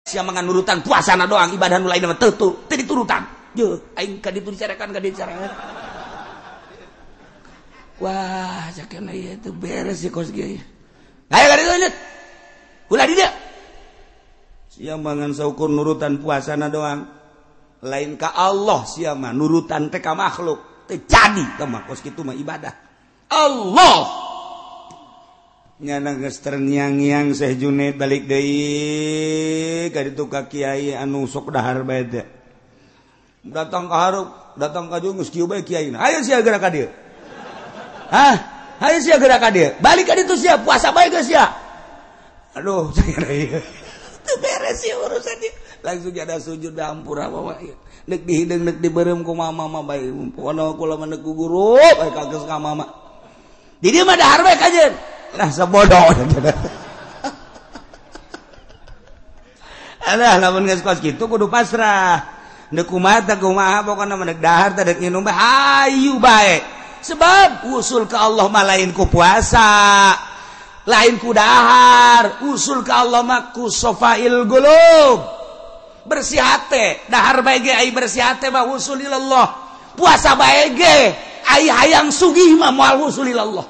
Sia mah nurutan puasana doang, ibadah nu lain mah teu teu diturutan. Yeuh, aing ka ditu dicarekan ka dicarekan. Wah, cakena ieu teu beres sih kos kieu. Ayo ka ditu lanjut. Ulah di dieu. Sia mah ngan saukur nurutan puasana doang. Lain ka Allah sia mah nurutan teh ka makhluk. Teu jadi teh mah kos kitu mah ibadah. Allah nyana geus terngiang-ngiang Syekh Junaid balik deui ka ditu ka kiai anu sok dahar bae teh. Datang ka hareup, datang ka dieu geus kieu bae kiaina. Hayu sia geura ka dieu. Hah? Hayu sia geura ka dieu. Balik ka ditu sia puasa bae geus sia. Aduh, ieu. Teu beres ieu urusan ieu. Langsung ada sujud hampura bawa ieu. Neuk dihideung neuk dibeureum ku mama mah bae. Pokona kula mah neuk guru bae kageus ka mama. Di dieu mah dahar bae kajeun. Lah sebodoh. Alah lamun geus kos kitu kudu pasrah. Neuk kumaha teh kumaha pokona mah neuk dahar teh deuk nginum bae hayu bae. Sebab usul ka Allah mah lain ku puasa, lain ku dahar, usul ka Allah mah ku sofail qulub. Bersih hate, dahar bae ge ai bersih hate mah usul ilallah. Puasa bae ge ai hayang sugih mah moal usul ilallah.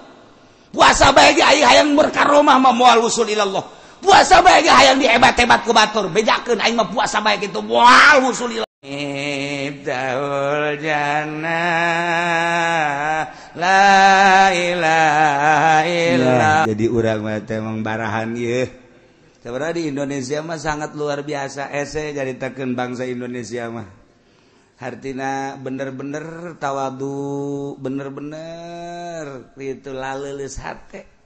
Puasa bae ge ai hayang berkaromah mah moal usul ilallah. Puasa bae ge hayang dihebat-hebat ku batur, bejakeun aing mah puasa bae kitu moal usul ilallah. Miftahul jannah la ilaha illallah. Jadi urang mah teh emang barahan ieu. Sebenarnya di Indonesia mah sangat luar biasa ese caritakeun bangsa Indonesia mah. Hartina bener-bener tawadu, bener-bener itu laleuleus hate.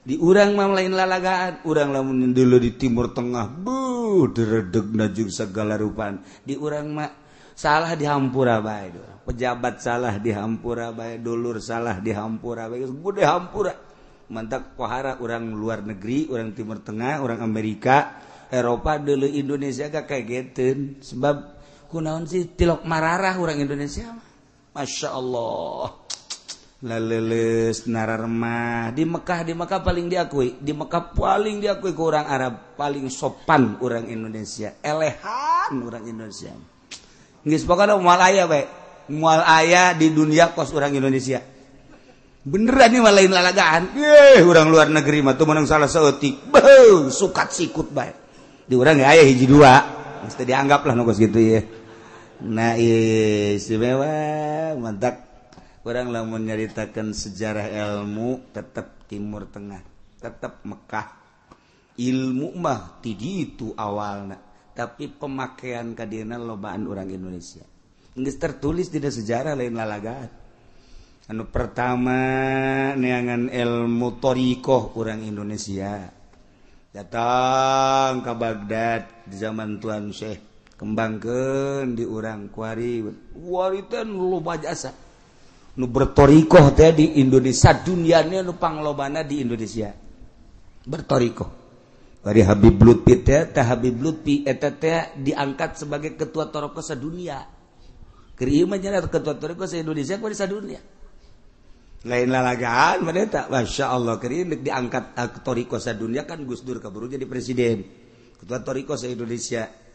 Di urang mah lain lalagaan, urang lamun dulu di Timur Tengah, buh deredegna jeung segala rupan. Di urang mah salah dihampura bae, pejabat salah dihampura bae, dulur salah dihampura bae, gede hampura. Mantak pohara urang luar negeri, urang Timur Tengah, urang Amerika, Eropa dulu Indonesia gak kageteun sebab kunaon sih tilok mararah orang Indonesia mah. Masya Allah. Laleles nararemah di Mekah paling diakui, di Mekah paling diakui ke orang Arab, paling sopan orang Indonesia, elehan orang Indonesia. Geus pokona moal aya bae, moal aya di dunia kos orang Indonesia. Beneran nih lain lalagaan. Yeh, orang luar negeri mah tuh menang salah saeutik. Beuh, sukat sikut bae. Di urang ge aya hiji dua, mesti dianggap lah nu kos kitu ye. Nah, istimewa mantap. Orang lamun nyaritakan sejarah ilmu tetap Timur Tengah, tetap Mekah. Ilmu mah ti ditu awalna, tapi pemakaian kadieuna lobaan orang Indonesia. Geus tertulis dina sejarah lain lalagaan. Anu pertama neangan ilmu thariqah orang Indonesia. Datang ke Baghdad di zaman Tuan Syekh, kembangkeun di urang kuari. Kuari teh loba jasa. Nu bertorikoh teh di Indonesia, dunianya nu panglobana di Indonesia bertorikoh. Dari Habib Lutfi teh, Habib Lutfi eta teh diangkat sebagai ketua torikoh sadunia. Keur ieu mah nya ketua torikoh sa Indonesia kuari sadunia. Lain lalagaan mah eta, Masya Allah keur ieu diangkat torikoh sadunia kan Gus Dur kaburu jadi presiden. Ketua torikoh sa Indonesia.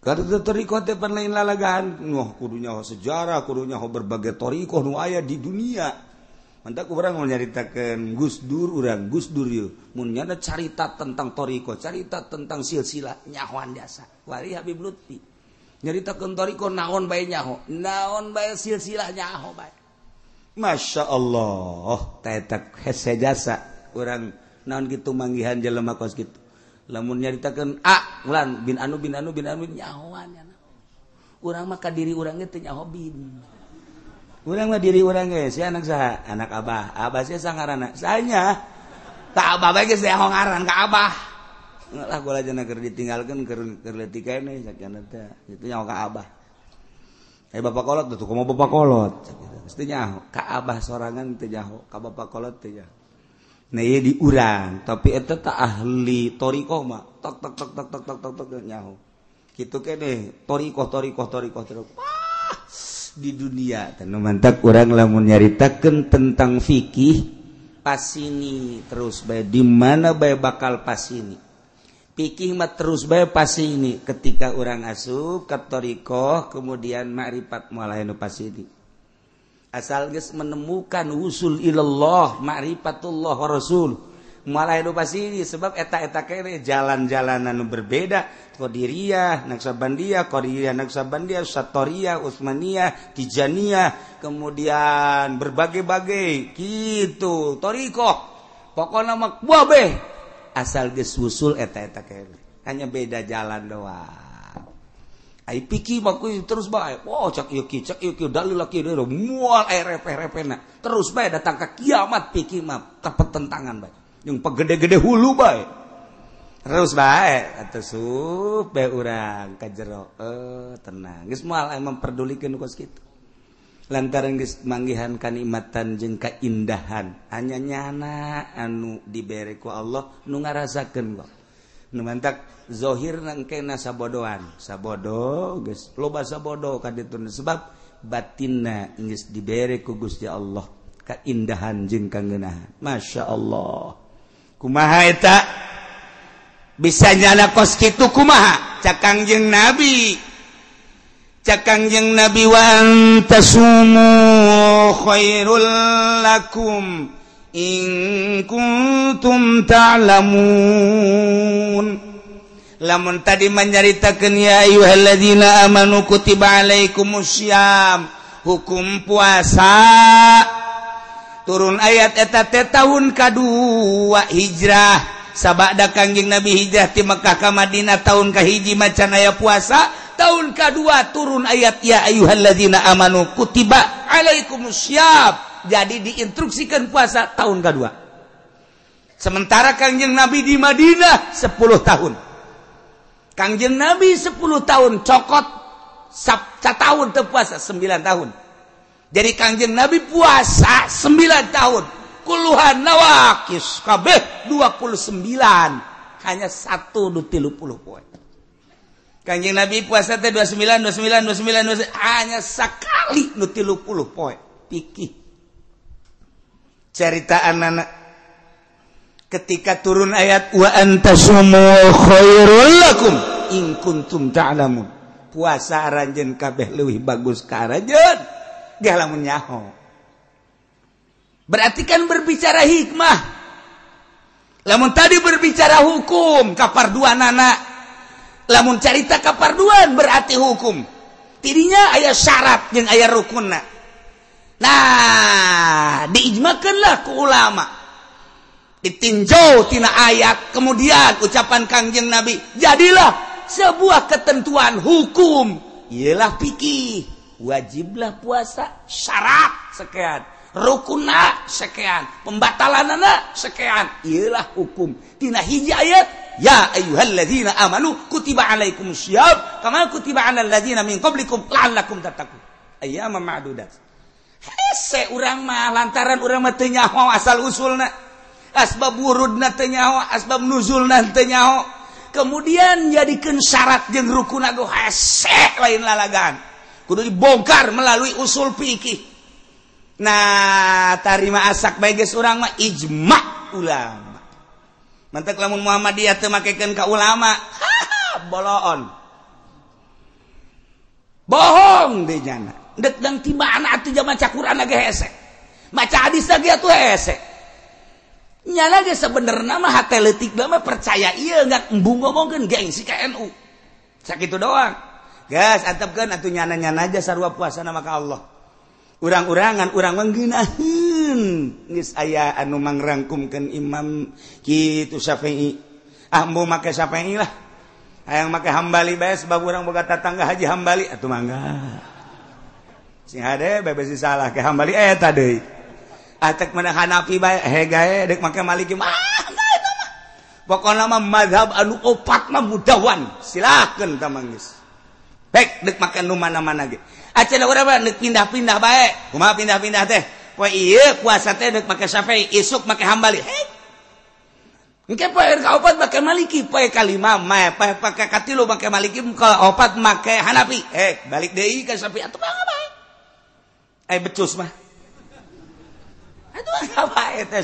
Karena torikoh teh pan lain lalagaan, wah kudunya sejarah, kudunya berbagai torikoh nu aya di dunia. Mantak urang mau nyaritakeun Gus Dur, urang Gus Dur ieu mun nyana carita tentang torikoh, carita tentang silsilah nyahoan jasa. Wali Habib Lutfi nyaritakeun torikoh naon bae nyaho, naon bae silsilah nyaho bae. Masya Allah, teh eta hese jasa urang naon kitu manggihan jelema kos kitu. Lamun nyaritakeun A ulan bin anu bin anu bin anu nyahoan nya. Urang mah ka diri urang ge teu nyaho bin. Urang mah diri urang ge si anak saha? Anak abah. Abah sia sangaranna. Sanya. Ka abah bae geus nyaho ngaran ka abah. Lah gua lajana keur ditinggalkeun keur leutik keneh sakana teh. Itu nyaho ka abah. Eh bapak kolot tuh kumaha bapak kolot. Geus teu nyaho. Ka abah sorangan teu nyaho, ka bapak kolot teu nyaho. Nah ieu di urang, tapi eta tak ahli thariqah mah tok tok tok tok tok tok tok tok nyaho. Kitu keneh thariqah thariqah thariqah thariqah. Wah, di dunia teh nu mantak urang lamun nyaritakeun tentang fikih pasini terus bae di mana bae bakal pasini. Pikih mah terus bae pasti ini ketika orang asup ka thariqah kemudian makrifat moal aya nu pasti ini. Asal geus menemukan wusul ilallah, ma'rifatullah wa rasul. Moal aya nu pasti ini sebab eta-eta kene jalan-jalanan nu berbeda, Qadiriyah, Naqsyabandiyah, Qadiriyah, Naqsyabandiyah, Satoriyah, Utsmaniyah, Tijaniyah, kemudian berbagai-bagai gitu thariqah. Pokona mah kabeh asal geus wusul eta-eta kene. Hanya beda jalan doang. Ai pikir mah terus bae. Oh cak ieu ki, cak ieu ki dalil laki deui moal aya repeh-repehna. Terus bae datang ka kiamat pikir mah tentangan bae. Jeung pegede-gede hulu bae. Terus bae atuh sup bae urang ka jero. Tenang. Geus moal aya memperdulikeun kos kitu. Lantaran geus manggihan kanikmatan jeung kaindahan, hanya nyana anu dibere ku Allah nu ngarasakeun kok. Nu mantak zohir nangkena sabodoan, sabodo geus loba sabodo ka ditu sebab batinna geus dibere ku Gusti Allah kaindahan jeung kangeunahan. Masya Allah. Kumaha eta? Bisa nyana kos kitu kumaha? Cak Kangjeng Nabi. Cak Kangjeng Nabi wa antasumu khairul lakum in kuntum ta'lamun. Lamun tadi menyaritakeun ya ayyuhalladzina amanu kutiba alaikumussyam, hukum puasa turun ayat eta teh tahun kadua hijrah. Sabada Kangjeng Nabi hijrah ti Mekah ka Madinah tahun kahiji macan aya puasa, tahun kadua turun ayat ya ayyuhalladzina amanu kutiba alaikumussyam. Jadi diinstruksikan puasa tahun kedua. Sementara Kangjeng Nabi di Madinah 10 tahun. Kangjeng Nabi 10 tahun cokot satahun teu puasa 9 tahun. Jadi Kangjeng Nabi puasa 9 tahun. Kuluhan nawakis kabeh 29. Hanya 1 nu 30 poe. Kangjeng Nabi puasa teh 29 29 29 29 hanya sakali nu 30 poe. Pikir cerita anak ketika turun ayat wa antasumu khairul lakum in kuntum ta'lamun, puasa aranjeun kabeh leuwih bagus ka aranjeun ge lamun nyaho. Berarti kan berbicara hikmah. Lamun tadi berbicara hukum kaparduanana, lamun carita kaparduan berarti hukum. Tidinya aya syarat jeung aya rukunna. Nah, diijmakanlah ku ulama. Ditinjau tina ayat, kemudian ucapan Kangjeng Nabi, jadilah sebuah ketentuan hukum. Ialah fikih, wajiblah puasa, syarat sekian, rukunna sekian, pembatalanana sekian. Ialah hukum. Tina hiji ayat, ya ayyuhalladzina amanu kutiba alaikumussyam kama kutiba alal ladzina min qablikum la'allakum tattaqun. Ayyaman ma'dudat. Hese urang mah lantaran urang mah teu nyaho asal usulna, asbab wurudna teu nyaho, asbab nuzulna teu nyaho. Kemudian jadikeun syarat jeung rukunna ge hese lain lalagan. Kudu dibongkar melalui usul fikih. Nah, tarima asak bae geus urang mah ijma ulama. Mantak lamun Muhammadiyah teu makekeun ka ulama, boloon. Bohong deui nyana. Dek dang ti mana atuh maca Quran ge hese. Maca hadis ge atuh hese. Nyala ge sebenarna mah hate leutik mah percaya ieu nggak embung ngomongkeun gengsi ka NU. Sakitu doang. Geus antepkeun atuh nyana-nyana aja sarua puasana maka Allah. Urang-urangan urang mah ngeunaheun. Geus aya anu mangrangkumkeun Imam kitu Syafi'i. Ah embung make Syafi'i lah. Hayang make Hambali bae sebab urang boga tatangga Haji Hambali atuh mangga. Sing hade bebe si salah ke Hambali eta deui. Atek mana Hanafi bae hegae deuk make Maliki mah eta mah. Pokona mah mazhab anu opat mah mudawan. Silakeun ta manggeus. Baik deuk make nu mana-mana ge. Acan urang mah deuk pindah-pindah bae. Kumaha pindah-pindah teh? Poe ieu puasa teh deuk make Syafi'i, isuk make Hambali. Hei. Engke poe kaopat make Maliki, poe kalima mah poe pake katilu make Maliki, kaopat make Hanafi. Balik deui ka Syafi'i atuh mah bae. Becus mah. Atuh apa eta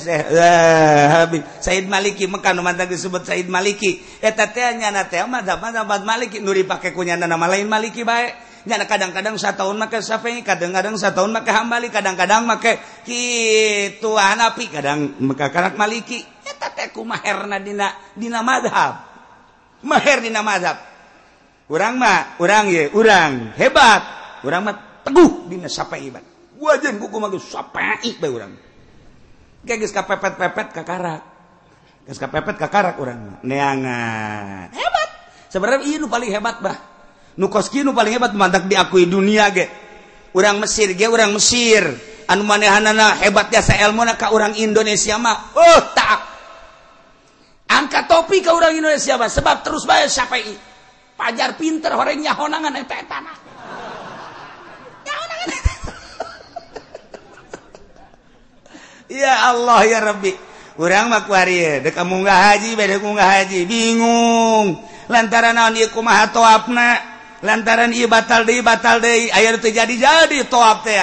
Said Maliki Mekah nu mantag disebut Said Maliki eta teh nyana teh mazhab Maliki nu dipake ku nyana nama lain Maliki bae nyana kadang-kadang sataun make Syafi'i kadang-kadang sataun make Hambali kadang-kadang make kitu Hanafi kadang make karak Maliki eta teh kumaherna dina mazhab maher dina mazhab urang mah urang ye urang hebat urang mah teguh dina Syafi'i bae wajan kuku mah Syafi'i bae urang geus kapepet-pepet kakarak. Geus kapepet kakarak urang neangan. Hebat. Sebenarnya ieu nu paling hebat bah. Nu kos kieu nu paling hebat mantak diakui dunia ge. Urang Mesir ge urang Mesir. Anu manehanana hebat jasa elmuna ka urang Indonesia mah. Oh, tak. Angkat topi ka urang Indonesia mah sebab terus bae Syafi'i. Pajar pinter horeng nyahonangan eta etana. Nyahonangan. Ya Allah ya Rabbi urang mah kuari dek munggah haji bade munggah haji bingung lantaran naon ieu kumaha toapna lantaran ieu batal deui aya teu jadi-jadi toap teh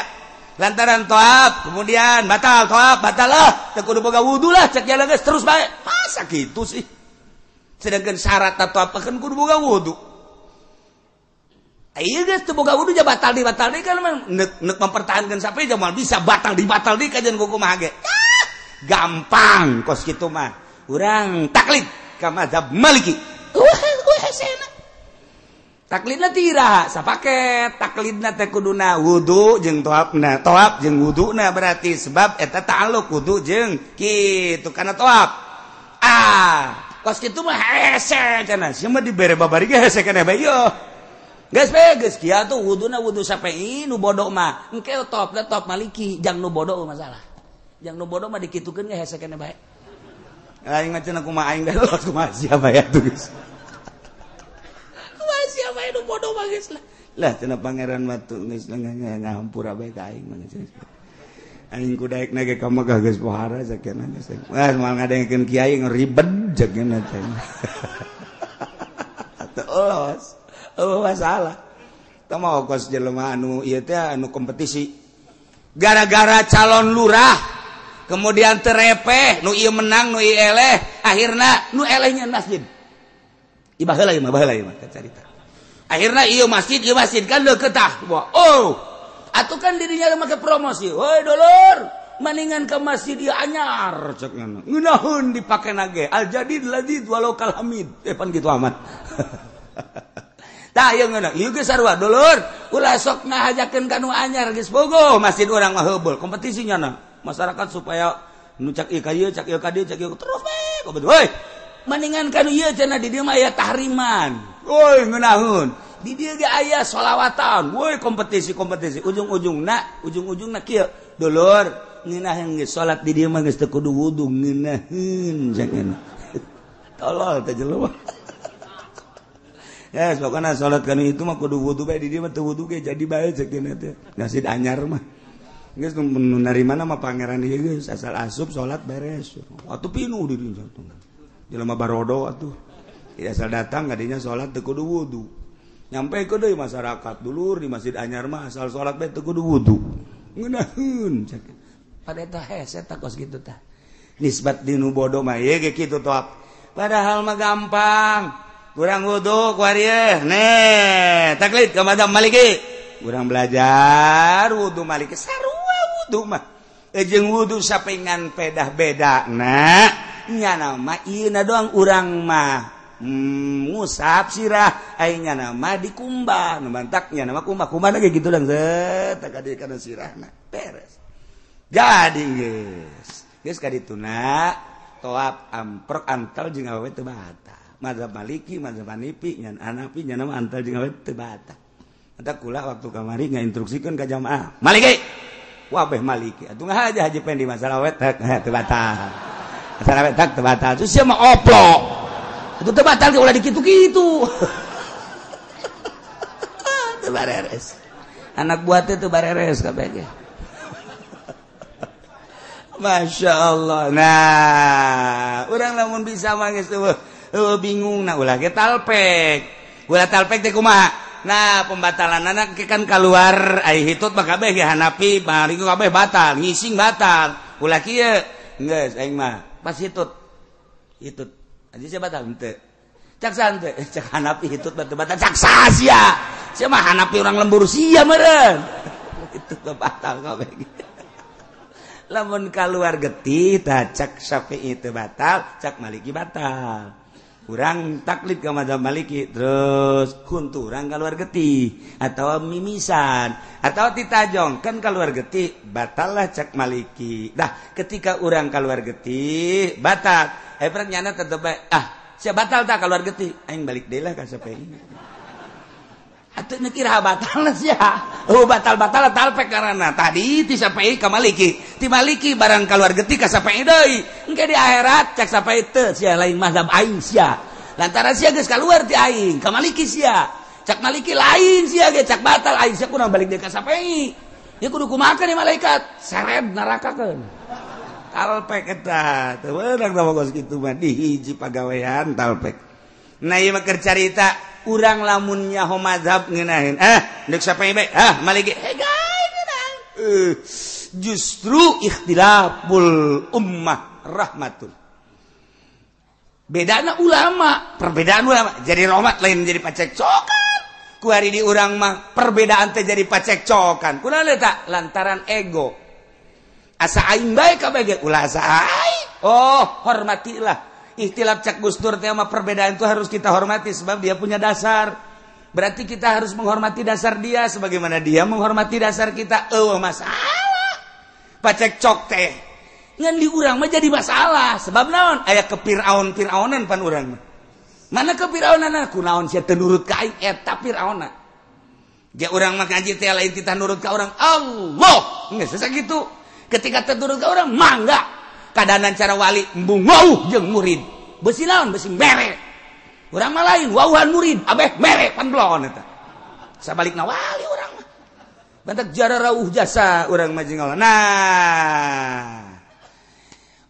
lantaran toap kemudian batal toap batal lah teu kudu boga wudu lah cek jalan geus terus bae masa kitu sih sedangkan syarat toap kan kudu boga wudu ieu geus teu boga wudu ja batal deui kan nek mempertahankan sampai jamal bisa batal deui kajian kumaha ge. Gampang kos kitu mah. Urang taklid ka mazhab Maliki. Hesena. Taklidna tira sapaket, taklidna teh kuduna wudu jeung toapna, toap jeung wuduna berarti sebab eta ta'alluq wudu jeung kitu kana toap. Ah, kos kitu mah hese cenah. Sia mah dibere babari ge hese keneh bae ieu. Geus bae geus kieu atuh wuduna wudu Syafi'i nu bodoh mah engke top top Maliki jang nu bodoh masalah jang nu bodoh mah dikitukeun ge hese keneh bae aing mah cenah kumaha aing los kumaha sia bae atuh geus kumaha sia bae nu bodoh mah geus lah lah cenah pangeran mah tuh geus ngahampura bae ka aing mah aing kudaekna ge ka Mekah geus pohara sakeuna geus wah moal ngadengkeun kiai ngeribet jakeuna teh atuh los. Oh masalah. Teu mah kos jelema anu ieu teh anu kompetisi. Gara-gara calon lurah kemudian terepeh nu ieu menang nu ieu eleh, akhirna nu elehnya masjid. Ieu baheula ieu mah baheula ieu mah carita. Akhirna ieu masjid kan deukeut tah. Oh, atuh kan dirinya make promosi. Hoi dulur, maningan ke masjid ieu anyar cek ngana. Ngeunaheun dipake nage. Al jadid ladid walau kal hamid. Pan kitu amat. Tah ieu ngeunah, ieu geus sarua dulur, ulah sok ngahajakeun ka nu anyar geus bogoh masjid urang mah heubeul kompetisi nyana. Masyarakat supaya nu cak ieu ka ieu, cak ieu ka dieu, cak ieu terus we kompetisi. Woi, maningan ka nu ieu cenah di dieu mah aya tahriman. Woi ngeunaheun. Di dieu ge aya sholawatan. Woi kompetisi-kompetisi ujung-ujungna kieu. Dulur, ngeunaheun geus salat di dieu mah geus teu kudu wudu ngeunaheun cenah. Tolol teh jelema. Ya, pokoknya sholat kan itu mah kudu wudu bae di dieu mah teu wudu ge jadi bae ceukna teh. Masjid anyar mah. Geus nu narima mah pangeran ieu geus asal asup sholat beres. Atuh pinuh di dieu atuh. Jelema barodo atuh. Ya asal datang kadinya sholat teu kudu wudu. Nyampe ke deui masyarakat dulur di masjid anyar mah asal sholat bae teu kudu wudu. Ngeunaheun cek. Pada eta hese tah kos kitu tah. Nisbat di nu bodoh mah ieu ge kitu toap. Padahal mah gampang. Kurang wudu kuari nih taklid ke mazhab Maliki. Kurang belajar wudu Maliki sarua wudu mah. Jeung wudu sapengan pedah beda na nyana mah ieu na doang urang mah ngusap sirah ai nyana mah dikumbah nu mantak nyana mah kumbah kumbah ge kitu dang set ka dieu kana sirahna beres. Jadi geus geus ka dituna toap amprok antal jeung awewe teu batal. Mazhab Maliki, mazhab Hanafi, nyan Hanafi nyana mah antal jeung awewe teu batal. Eta kula waktu kamari ngainstruksikeun ka jamaah. Maliki. Wabeh Maliki. Atuh ngahaja Haji Pendi masalah awewe teu batal. Masalah awewe teu batal. Terus sia mah oplok. Atuh teu batal ge ulah dikitu-kitu. Teu bareres. Anak buah teh teu bareres kabeh ge. Masya Allah. Nah, urang lamun bisa mah geus bingung nah ulah ge talpek. Ulah talpek teh kumaha? Nah, pembatalan anak kan keluar ai hitut mah kabeh ge Hanafi, Maliki kabeh batal, ngising batal. mah ulah kieu geus aing mah pas hitut hitut aja sia batal henteu cak sante cak Hanafi hitut batu batal cak sia sia mah Hanafi urang lembur sia meureun itu batal kabeh. Lamun kaluar getih tah cak Syafi'i teu batal, cak Maliki batal. Urang taklid ka mazhab Maliki terus huntu urang kaluar getih atau mimisan atau titajong kan kaluar getih batallah cak Maliki. Dah ketika urang kaluar getih batal, eh nyana tetep ah sia batal tak kaluar getih aing balik deui lah ka Syafi'i. Atuh nu kira batal sia. Oh batal-batal talpek karena tadi ti Syafi'i ka Maliki. Ti Maliki barang kaluar getih ka Syafi'i deui. Engke di akhirat cak Syafi'i teu sia lain mazhab aing sia. Lantaran sia geus kaluar ti aing ka Maliki sia. Cak Maliki lain sia ge cak batal aing sia kudu balik deui ka Syafi'i. Ya kudu kumaha ni malaikat seret nerakakeun. Talpek eta teu meunang da kos kitu mah di hiji pagawean talpek. Nah ieu mah keur carita urang lamun nyaho mazhab ngeunaheun ah deuk Syafi'i bae ah Maliki justru ikhtilaful ummah rahmatun. Bedana ulama, perbedaan ulama jadi rahmat lain jadi pacekcokan. Ku hari di urang mah perbedaan teh jadi pacekcokan. Kunaon eta? Lantaran ego. Asa aing bae kabeh ge ulah asa aing. Oh, hormatilah. Ikhtilaf cak Gus Dur teh mah perbedaan itu harus kita hormati sebab dia punya dasar. Berarti kita harus menghormati dasar dia sebagaimana dia menghormati dasar kita. Eueuh masalah. Pacekcok teh ngan di urang mah jadi masalah sebab naon? Aya kepiraun-piraunan pan urang mah. Mana kepiraunanna? Kunaon sia teu nurut ka aing eta piraunna. Ge urang mah ngaji teh lain titah nurut ka urang. Allah. Geus sakitu. Ketika teu nurut ka urang mangga. Kadanan cara wali embung wauh jeung murid. Besi naon? Besi mere. Urang mah lain wauhan murid, abeh mere pan blon eta. Sabalikna wali urang mah. Bantak jara rauh jasa urang mah jeung Allah. Nah.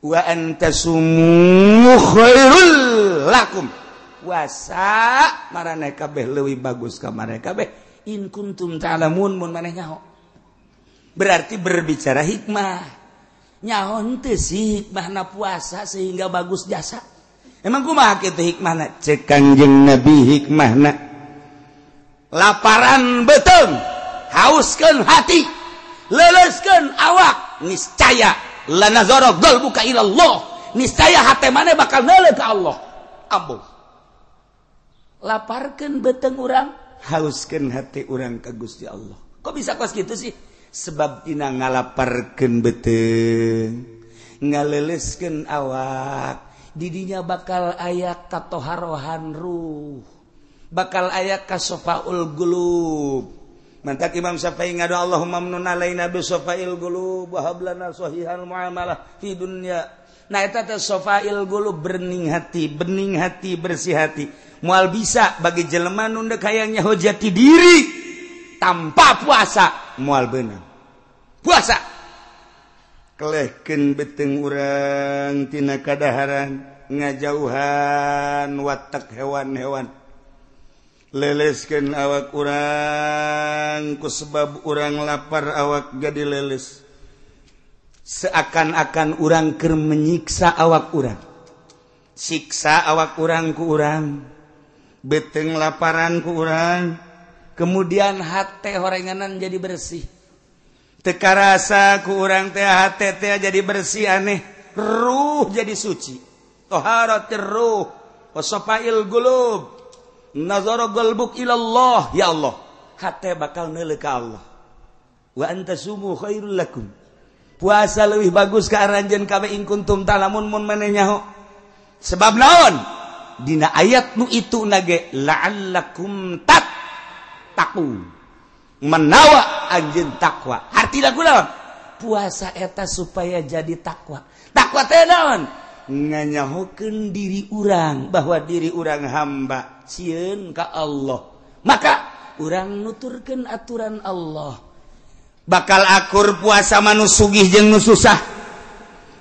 Wa antasumu khairul lakum. Puasa maraneh kabeh leuwih bagus ka maraneh kabeh in kuntum ta'lamun mun maneh nyaho. Berarti berbicara hikmah. Nyaho henteu sih hikmahna puasa sehingga bagus jasa. Emang kumaha kitu hikmahna? Cek Kangjeng Nabi hikmahna. Laparan beuteung, hauskeun hati, leuleuskeun awak, niscaya lanazara qalbuka ila Allah. Niscaya hate maneh bakal neuleuh ka Allah. Ambo. Laparkeun beuteung urang, hauskeun hati urang ka Gusti Allah. Kok bisa kos kitu sih? Sebab dina ngalaparkeun beuteung, ngaleuleuskeun awak, didinya bakal aya katoharohan ruh, bakal aya kasofaul qulub. Mantak Imam Syafi'i ngadoa Allahumma amnun alaina bi sofail qulub wa hab lana sahihal muamalah fi dunya. Nah eta teh sofail qulub, bening hati, bening hati, bersih hati. Moal bisa bagi jelema nu deuk hayang nyaho jati diri tanpa puasa, moal beunang. Puasa kelehkeun beuteung urang tina kadaharan, ngajauhan watak hewan-hewan, leleskeun awak urang ku sebab urang lapar awak jadi leles. Seakan-akan urang keur menyiksa awak urang, siksa awak urang ku urang, beuteung laparan ku urang, kemudian hate horenganan jadi bersih. Teu karasa ku urang teh hate teh jadi bersih aneh, ruh jadi suci. Taharatir ruh wa safail qulub, nazara qalbuk ila Allah. Ya Allah, hate bakal neuleuh ka Allah. Wa antasumu khairul lakum. Puasa leuwih bagus ka aranjeun kabeh in kuntum ta'lamun mun maneh nyaho. Sebab naon? Dina ayat nu itu nage la'allakum tattaqun. Menawa anjeun takwa. Artina kunaon? Puasa eta supaya jadi takwa. Takwa teh naon? Nganyahokeun diri urang bahwa diri urang hamba sieun ka Allah. Maka urang nuturkeun aturan Allah. Bakal akur puasa mah nu sugih jeung nu susah.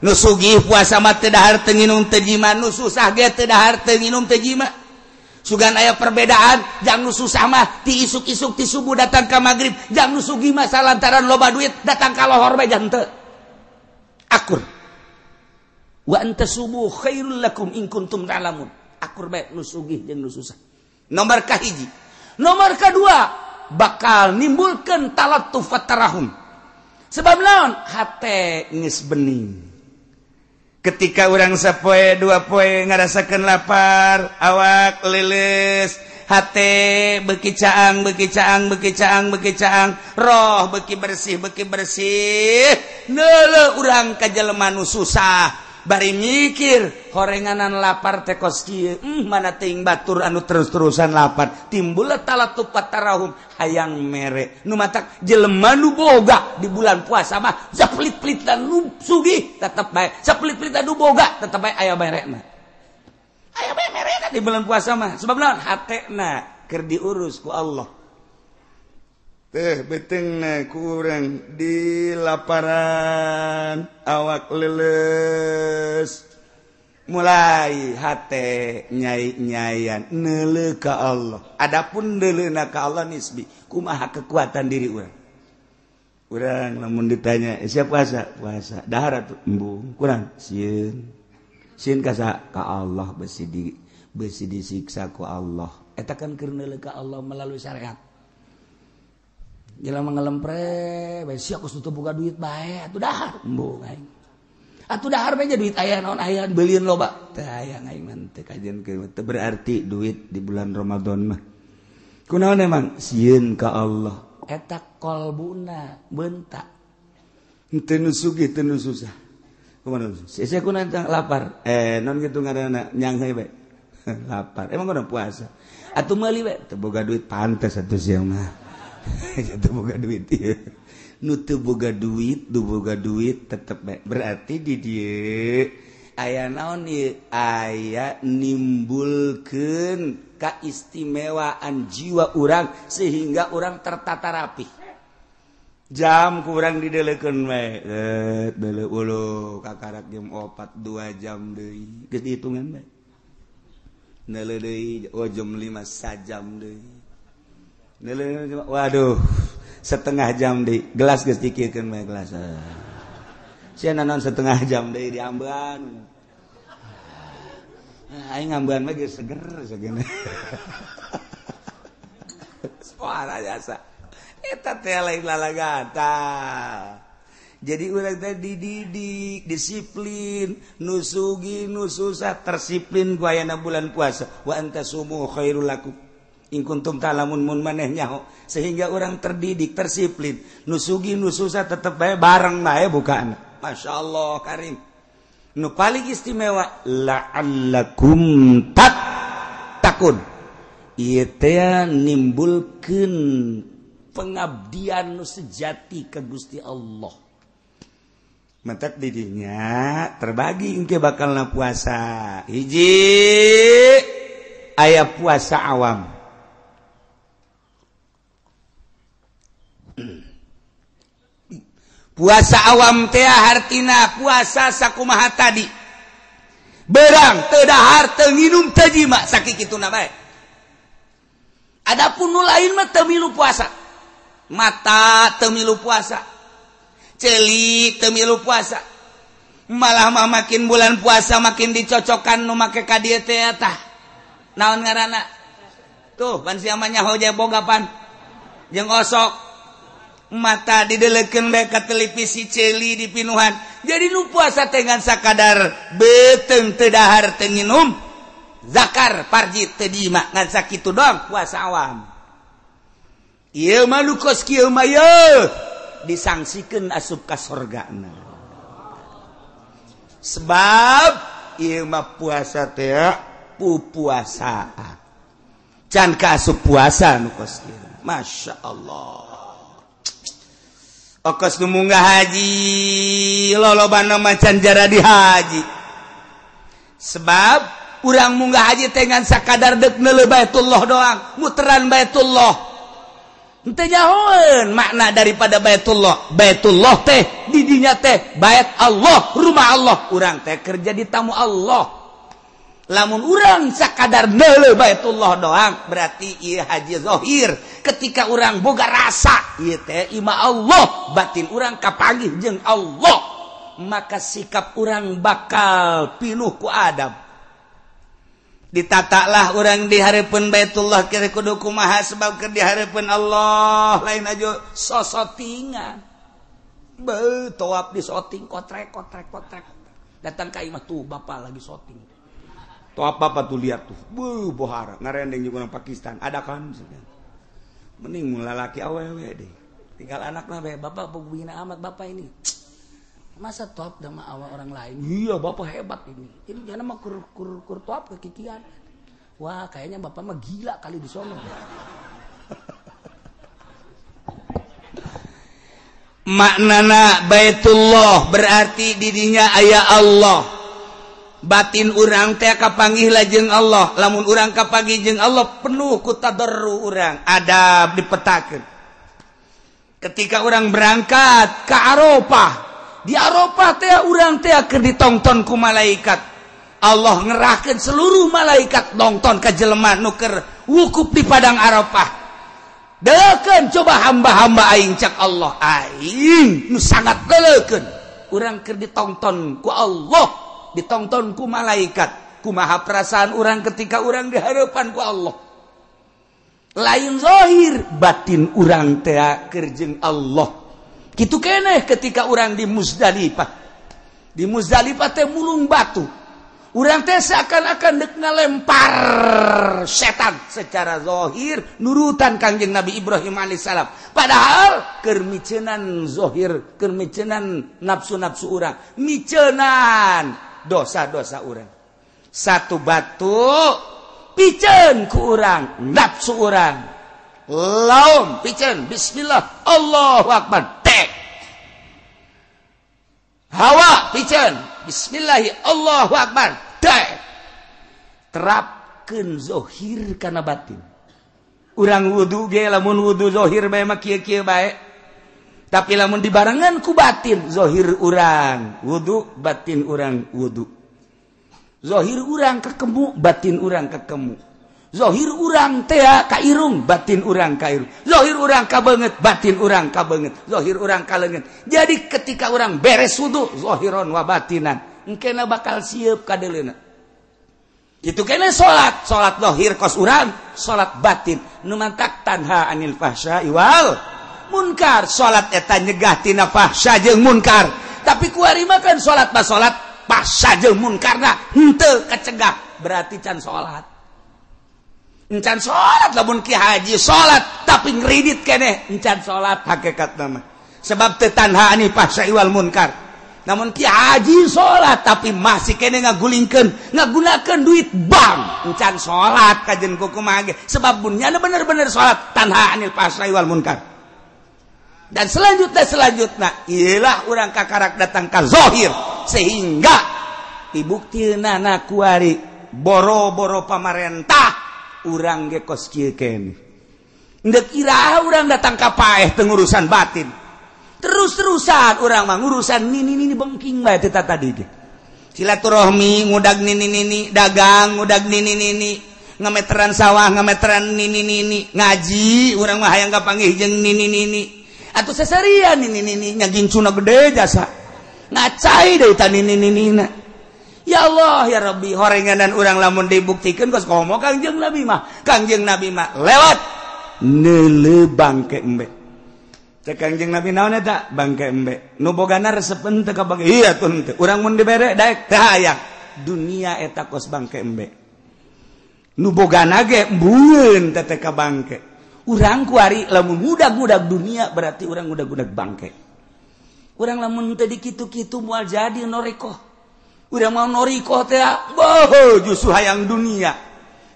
Nu sugih puasa mah teu dahar teu nginum teu jima, nu susah ge teu dahar teu nginum teu jima. Sugan aya perbedaan, jang nu susah mah ti isuk-isuk ti subuh datang ka magrib, jang nu sugih mah salantaran loba duit datang ka lohor bae jang teu. Akur. Wa antasumu khairul lakum in kuntum ta'lamun. Akur bae nu sugih jeung nu susah. Nomor kahiji. Nomor kedua bakal nimbulkeun talattuf tarahum. Sebab naon? Hate geus bening. Ketika urang sapoe dua poe ngarasakeun lapar, awak leuleus, hate beuki caang, beuki caang, beuki caang, beuki caang, roh beuki bersih, beuki bersih. Neuleuh urang ka jelema nu susah, bari mikir horenganan lapar teh kos kieu, mana teuing batur anu terus-terusan lapar. Timbul talattuf tarahum, hayang mere. Nu matak jelema nu boga di bulan puasa mah sapelit-pelitan nu sugih tetep bae, sapelit-pelitan nu boga tetep bae aya merena. Aya bae merena di bulan puasa mah. Sebab naon? Hatena keur diurus ku Allah. Teh beuteungna ku urang di laparan, awak leuleus, mulai hate nyai-nyayan neuleuh ka Allah. Adapun neuleuna ka Allah nisbi, kumaha kekuatan diri urang. Urang lamun ditanya, siap puasa? Puasa. Dahar atuh embung, kurang sieun. Sieun ka saha? Ka Allah besi disiksa ku Allah. Eta kan keur neuleuh ka Allah melalui syariat. Jelema ngelempre, bae sia geus teu boga duit bae, atuh dahar embung aing. Atuh dahar bae duit aya naon aya beulieun loba. Teu aya aing mah teu kajian teu berarti duit di bulan Ramadan mah. Kunaon emang sieun ka Allah. Eta kolbuna bentak. Teu nu sugih teu nu susah. Kumaha sia kunaon lapar? Non kitu ngaranna nyangheui bae. Lapar. Emang kunaon puasa? Atuh meuli bae teu boga duit pantes atuh sia mah. Teu boga duit ieu. Nu teu boga duit, nu boga duit tetep bae. Berarti di dieu aya naon ieu? Aya nimbulkeun kaistimewaan jiwa urang sehingga urang tertata rapi. Jam kurang dideleukeun bae. Deuleu uluh kakarak jam 4 2 jam deui. Geus dihitungan bae. Neuleuh deui oh jam 5 sajam deui. Waduh, setengah jam di gelas geus dikirkeun bae gelas. Sia naon setengah jam deui diambean. Aing ngambean mah geus seger segene. Suara jasa. Eta teh lain lalagata. Jadi urang teh dididik, disiplin, nu sugih nu susah tersiplin ku ayana bulan puasa. Wa antasumu khairul lakum. In kuntum ta'lamun mun maneh nyaho, sehingga orang terdidik tersiplin, nu sugih nu susah tetep bae bareng bae bukaan. Masya Allah karim. Nu paling istimewa la'allakum tattaqun. Ieu teh nimbulkeun pengabdian nu sejati ka Gusti Allah. Mentak didinya terbagi engke bakalna puasa. Hiji aya puasa awam. Puasa awam teh hartina puasa sakumaha tadi. Berang teu dahar teu nginum teu jima sakikituna bae. Adapun nu lain mah teu milu puasa. Mata teu milu puasa. Ceuli teu milu puasa. Malah mah makin bulan puasa makin dicocokan nu make ka dieu teh tah. Naon ngaranna? Tuh pan sia mah nyaho boga pan. Jeung osok. Mata didelekeun bae ka televisi ceuli dipinuhan. Jadi nu puasa teh ngan sakadar beuteung teu dahar teu nginum, zakar parji teu diima, ngan sakitu doang puasa awam. Ieu mah nu kos kieu mah yeuh disangsikeun asup ka sorgana. Sebab ieu mah puasa teh pupuasaan. Can ka asup puasa nu kos kieu. Masya Allah. Okos nu munggah haji lolobana macan jara di haji. Sebab urang munggah haji teh ngan sakadar deuk neuleuh Baitullah doang, muteran Baitullah. Henteu nyahoeun makna daripada Baitullah. Baitullah teh didinya teh bait Allah, rumah Allah. Urang teh kerja di tamu Allah. Lamun urang sakadar neuleuh Baitullah doang berarti ieu haji zahir. Ketika urang boga rasa ieu teh ima Allah, batin urang kapanggih jeung Allah. maka sikap urang bakal pinuh ku adab. Ditataklah urang di hareupeun Baitullah kira kudu kumaha sebab keur di hareupeun Allah lain aja sosotingan. Beuh tawaf di soting kotrek kotrek kotrek. Datang ka imah tuh bapak lagi soting. Tawaf bapak tuh lihat tuh. Beuh bohara ngarendeng jeung urang Pakistan. Ada kan mending mun lalaki awewe deh. Tinggal anakna bae bapak bugina amat bapak ini. Masa top sama awal orang lain? Iya, bapak hebat ini. Ini jangan mah kur top kekikian. Wah, kayaknya bapak mah gila kali di sono. Maknana Baitullah berarti didinya aya Allah. Batin urang teh kapanggih lajeng Allah. Lamun urang kapanggih jeung Allah penuh ku tadarru urang, adab dipetakeun. Ketika urang berangkat ke Arafah, di Arafah teh urang teh keur ditongton ku malaikat. Allah ngerahkeun seluruh malaikat nonton ka jelema nu keur wukuf di padang Arafah. Deukeun coba hamba-hamba aing cak Allah, aing nu sangat deukeun. Urang keur ditongton ku Allah, ditongton ku malaikat. Kumaha perasaan urang ketika urang di hadapan ku Allah? Lain zahir, batin urang teh keur jeung Allah. Kitu keneh ketika urang di Muzdalifah. Di Muzdalifah teh mulung batu. Urang teh seakan-akan dek ngalempar setan secara zahir nurutan Kangjeng Nabi Ibrahim alaihissalam. Padahal keur micenan zahir, keur micenan nafsu-nafsu urang, micenan dosa-dosa urang. Satu batu piceun ku urang, nafsu urang. Laum piceun, bismillah, Allahu akbar. Hawa piceun, bismillahi Allahu akbar. Dek. Terapkeun zahir kana batin. Urang wudu ge lamun wudu zahir bae mah kieu-kieu bae. Tapi lamun dibarengan ku batin, zahir urang wudu, batin urang wudu. Zahir urang kekemu, batin urang kekemu. Zahir urang teh ka irung, batin urang ka irung. Zahir urang ka beungeut, batin urang ka beungeut. Zahir urang ka leungeun. Jadi ketika urang beres wudu, zahiron wa batinan, engkena bakal sieup ka deuleuna. Itu kene salat, salat zahir kos urang, salat batin. Nu mantak tanha anil fahsya wal munkar. Salat eta nyegah tina fahsya jeung munkar. Tapi kuari mah kan salat mah salat fahsya jeung munkarna henteu kacegah, berarti can salat. Encan salat lamun ki haji salat tapi ngridit keneh encan salat hakikat nama sebab teu tanha ani fahsya wal munkar. Namun ki haji salat tapi masih keneh ngagulingkeun ngagunakeun duit bank encan salat kajen kumaha ge sebab bunyana bener-bener salat tanha anil fahsya wal munkar. Dan selanjutnya iyalah urang kakarak datang ka zahir sehingga dibuktina na kuari boro-boro pamarentah urang ge kos kieu keneh. Ndek iraha urang datang ka paeh teu ngurusan batin. Terus-terusan urang mah ngurusan nini-nini bengking bae teh tadi ge. Silaturahmi ngudag nini-nini, dagang ngudag nini-nini, ngameteran sawah ngameteran nini-nini, ngaji urang mah hayang kapanggih jeung nini-nini. Atuh seserian nini-nini nya gincuna gede jasa. Ngacai deui ta nini-ninina. Ya Allah ya Rabbi, horenganan urang lamun dibuktikan kos komo Kangjeng Nabi mah. Kangjeng Nabi mah lewat neuleuh bangke embe. Cek Kangjeng Nabi naon eta? Bangke embe. Nu bogana resep henteu ka bangke. Iya tuh henteu. Urang mun dibere daek teu hayang. Dunia eta kos bangke embe. Nu bogana ge embueun teh teh ka bangke. Urang kuari lamun ngudag-ngudag dunia berarti urang ngudag-ngudag bangke. Urang lamun teu dikitu-kitu moal jadi norikoh. Udah mau norikoh teh boh justru hayang dunia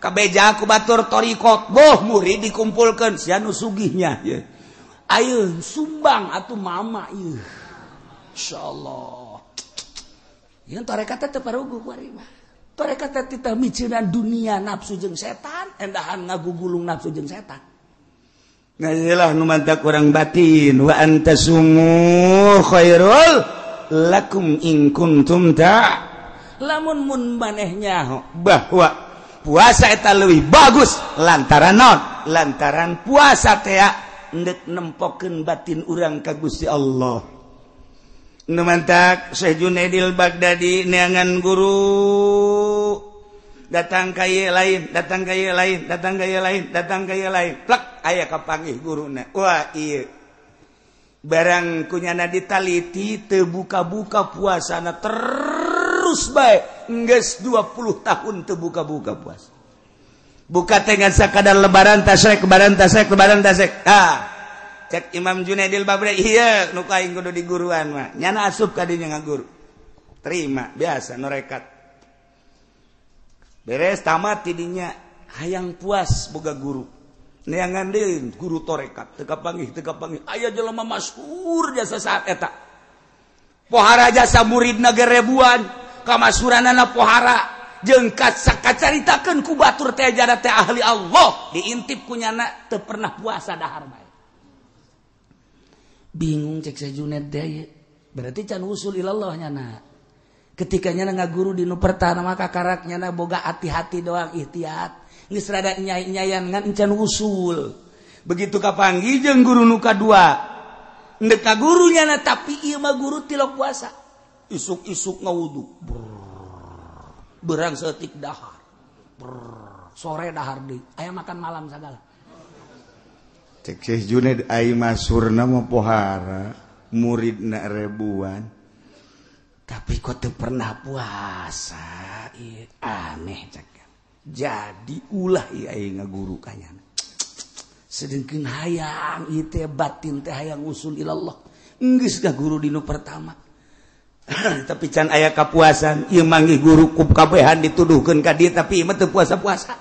kabeja ku batur torikot boh murid dikumpulkan sia nu sugihnya ye. Ayo sumbang atuh mama ieu insyaallah ieu tarekat teh teu paruguh kuari mah tarekat teh titah miceunan dunia nafsu jeung setan endahan ngagugulung nafsu jeung setan. Nah iyalah nu mantak urang batin wa antasumu khairul lakum in kuntum ta lamun mun manehnya bahwa puasa eta leuwih bagus lantaran naon lantaran puasa teh endek nempokeun batin urang ka Gusti Allah. Nu mantak Syekh Junaidil Baghdadi neangan guru datang ka ieu lain, datang ka ieu lain, datang ka ieu lain, datang ka ieu lain. Plek aya kapanggih guruna. Wah ieu barang kunyana ditaliti teu buka-buka puasana terus bae geus 20 tahun teu buka-buka puasa. Buka teh ngan sakadar lebaran tasrek, lebaran tasrek, lebaran tasrek. Ah cek Imam Junaidil Baghdadi ieu nu aing kudu diguruan mah. Nyana asup ka dinya ngaguru. Terima biasa norekat. Beres tamat tidinya hayang puas boga guru. Neangan deui guru torekat teu kapanggih aya jelema masyhur jasa saat eta. Pohara jasa muridna ge ribuan, kamasuranana pohara jeung kacaritakeun ku batur teh jada teh ahli Allah, diintip ku nyana teu pernah puasa dahar bae. Bingung cek Syekh Junaid teh, berarti can usul ilallah nyana. Ketika nyana ngaguru di nu pertama maka karak nyana boga hati-hati doang ikhtiat geus rada nyai-nyayan ngan encan usul. Begitu kapanggih jeung guru nu kadua ndek ka guru nyana tapi ieu mah guru tilok puasa. Isuk-isuk ngawudu. Berang setik dahar. Brrr, sore dahar deui. Aya makan malam sagala. Cek Syekh Junaid ai masurna mah pohara muridna ribuan. Tapi kok teu pernah puasa, aneh cek. Jadi ulah ieu aing ngaguru ka nyana. Sedengkeun hayang ieu teh batin teh hayang usul ilallah. Geus ngaguru dinu pertama. Tapi can aya kapuasan, ieu manggih guru ku kabehan dituduhkeun ka dieu tapi ieu mah teu puasa-puasa.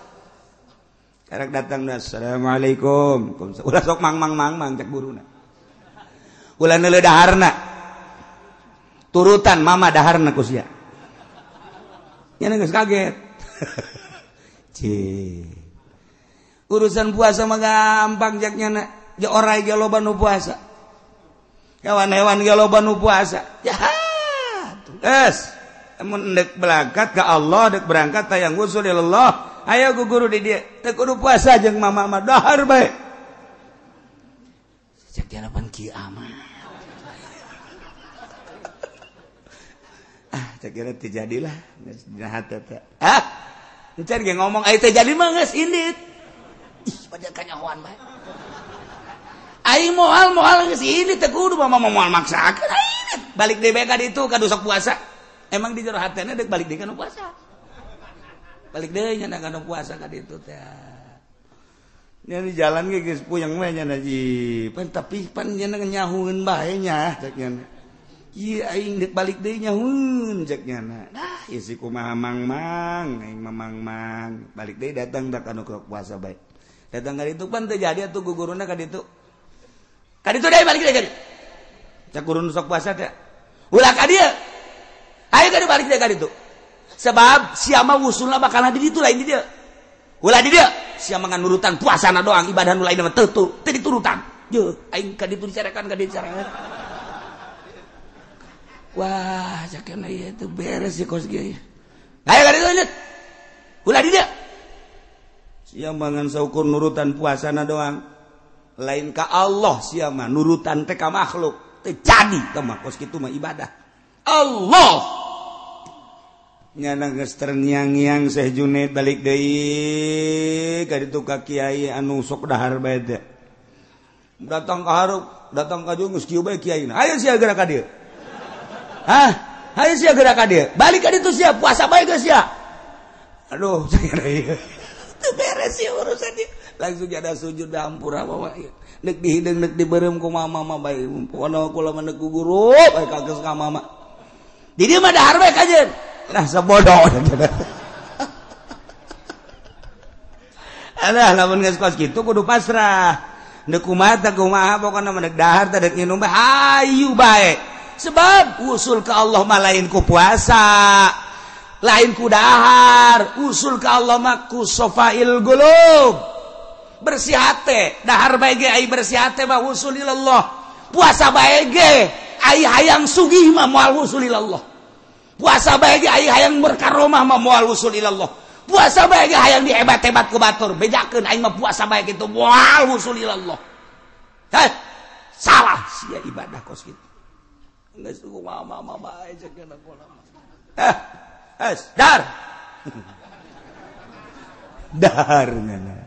Karek datang assalamualaikum. Ulah sok mang-mang-mang cek guruna. Ulah neuleuh daharna. Turutan mama daharna ku sia. Nya geus kaget. Cih. Urusan puasa mah gampang jak nyana. Ja orai ge loba nu puasa. Hewan-hewan ge loba nu puasa. Ya. Es, mun deuk berangkat ka Allah, deuk berangkat tayang usul ilallah. Ayo ku guru di dieu. Teu kudu puasa jeung mama mah dahar bae. Cek diarapan kieu amat. Ah, cek kira teu jadilah geus dina hate teh. Ah, encan ge ngomong ai teu jadi mah geus indit. Ih, padahal kanyahoan bae. Aing moal geus indit teu kudu mama moal maksakeun aing. Balik deui bae ka ditu ka sok puasa. Emang di jero hatena deuk balik deui ka nu puasa. Balik deui nya ka nu puasa ka ditu teh. Nya di jalan ge geus puyeng we nya ji. Pan tapi pan nya nyahueun bae nya cek nya. Ieu aing deuk balik deui nyahueun cek nya. Nah, ieu si kumaha mang-mang, aing mah mang-mang. Balik deui datang da ka nu puasa bae. Datang ka ditu pan teu jadi atuh guguruna ka ditu. Ka ditu deui balik deui ka ditu. Cek guru nu sok puasa teh. Ulah ka dieu. Ayo ka dieu balik deui ka ditu. Sebab sia mah wusulna bakal di ditu lain di dieu. Ulah di dieu, sia mah nurutan puasana doang, ibadah nu lain mah teu teu diturutan. Yeuh, aing ka ditu dicarekan ka dieu dicarekan. Wah, cakena ieu teu beres sih kos kieu. Ayo ka ditu lanjut. Ulah di dieu. Sia mah ngan saukur nurutan puasana doang. Lain ka Allah sia mah nurutan teh ka makhluk. Jadi mah kos kitu mah ibadah Allah nyana geus terngiang-ngiang Syekh Junaid balik deui ka ditu ka kiai anu sok dahar bae teh. Datang ka hareup, datang ka jung geus kieu bae kiaina. Ayo sia geura ka dieu. Hah? Ayo sia geura ka dieu. Balik ka ditu sia puasa bae geus sia. Aduh, saya ieu. Teu beres sia urusan ieu. Langsung ada sujud hampura mama ieu. Nek dihideung nek diberem ku mama mah bae. Pokona kula mah nek guru bae kageus ka mama. Di dieu mah dahar bae kajeun. Lah sabodoh. Alah lamun geus kos kitu kudu pasrah. Nek kumaha teh kumaha pokona mah nek dahar teh dek nginum bae hayu bae. Sebab usul ka Allah mah lain ku puasa, lain ku dahar, usul ka Allah mah ku sofail gulub. Bersih hate, dahar bae ge ai bersih hate mah usul ilallah. Puasa bae ge ai hayang sugih mah moal usul ilallah. Puasa bae ge ai hayang berkaromah mah moal usul ilallah. Puasa bae ge hayang dihebat-hebat ku batur, bejakeun aing mah puasa bae kitu moal usul ilallah. Heh, salah sia ibadah kos kitu. Geus kumaha mama bae cek kana pola. Es dar. Dahar ngana.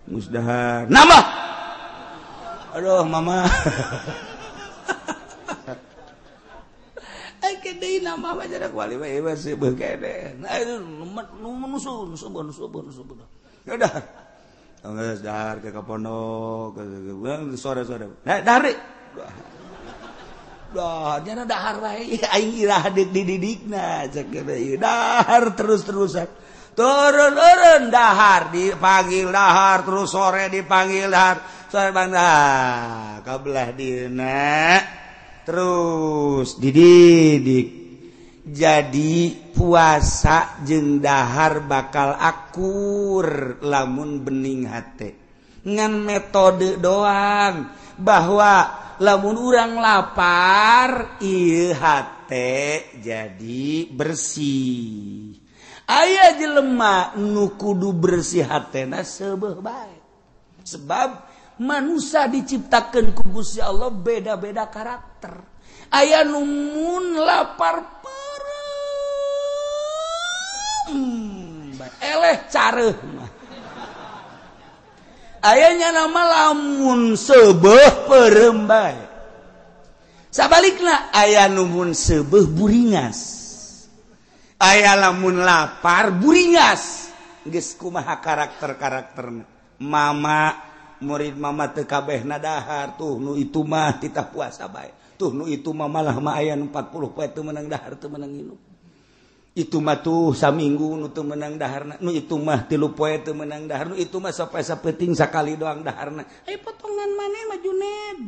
Geus dahar. Nambah. Aduh mama. Ai deui nambah mah jarak wali mah ieu seubeuh kene. Nah nu nusu. Ya dahar. Geus dahar ke pondok, sore-sore. Nah, dahar. Dah, nyana dahar wae aing irah dididikna cek ieu dahar terus-terusan. Turun-turun dahar dipanggil dahar terus sore dipanggil dahar. Sore bang dah kabelah dieuna terus dididik. Jadi puasa jeung dahar bakal akur lamun bening hate. Ngan metode doang bahwa lamun urang lapar ieu hate jadi bersih. Aya jelema nu kudu bersih hatena seubeuh bae. Sebab manusia diciptakeun ku Gusti Allah beda-beda karakter. Aya nu mun lapar peureum bae eleh careuh mah. Ayahnya nama lamun seubeuh peureum bae. Sabalikna aya nu mun seubeuh buringas. Aya lamun lapar buringas. Geus kumaha karakter-karakterna. Mama murid mama teu kabehna dahar tuh nu itu mah titah puasa bae. Tuh nu itu mah malah mah aya nu 40 poe teu meunang dahar teu meunang nginum. Itu mah tuh saminggu nu teu meunang daharna, nu itu mah 3 poe teu meunang dahar, nu itu mah sampai sapeting sakali doang daharna. Ayo potongan maneh mah Juned.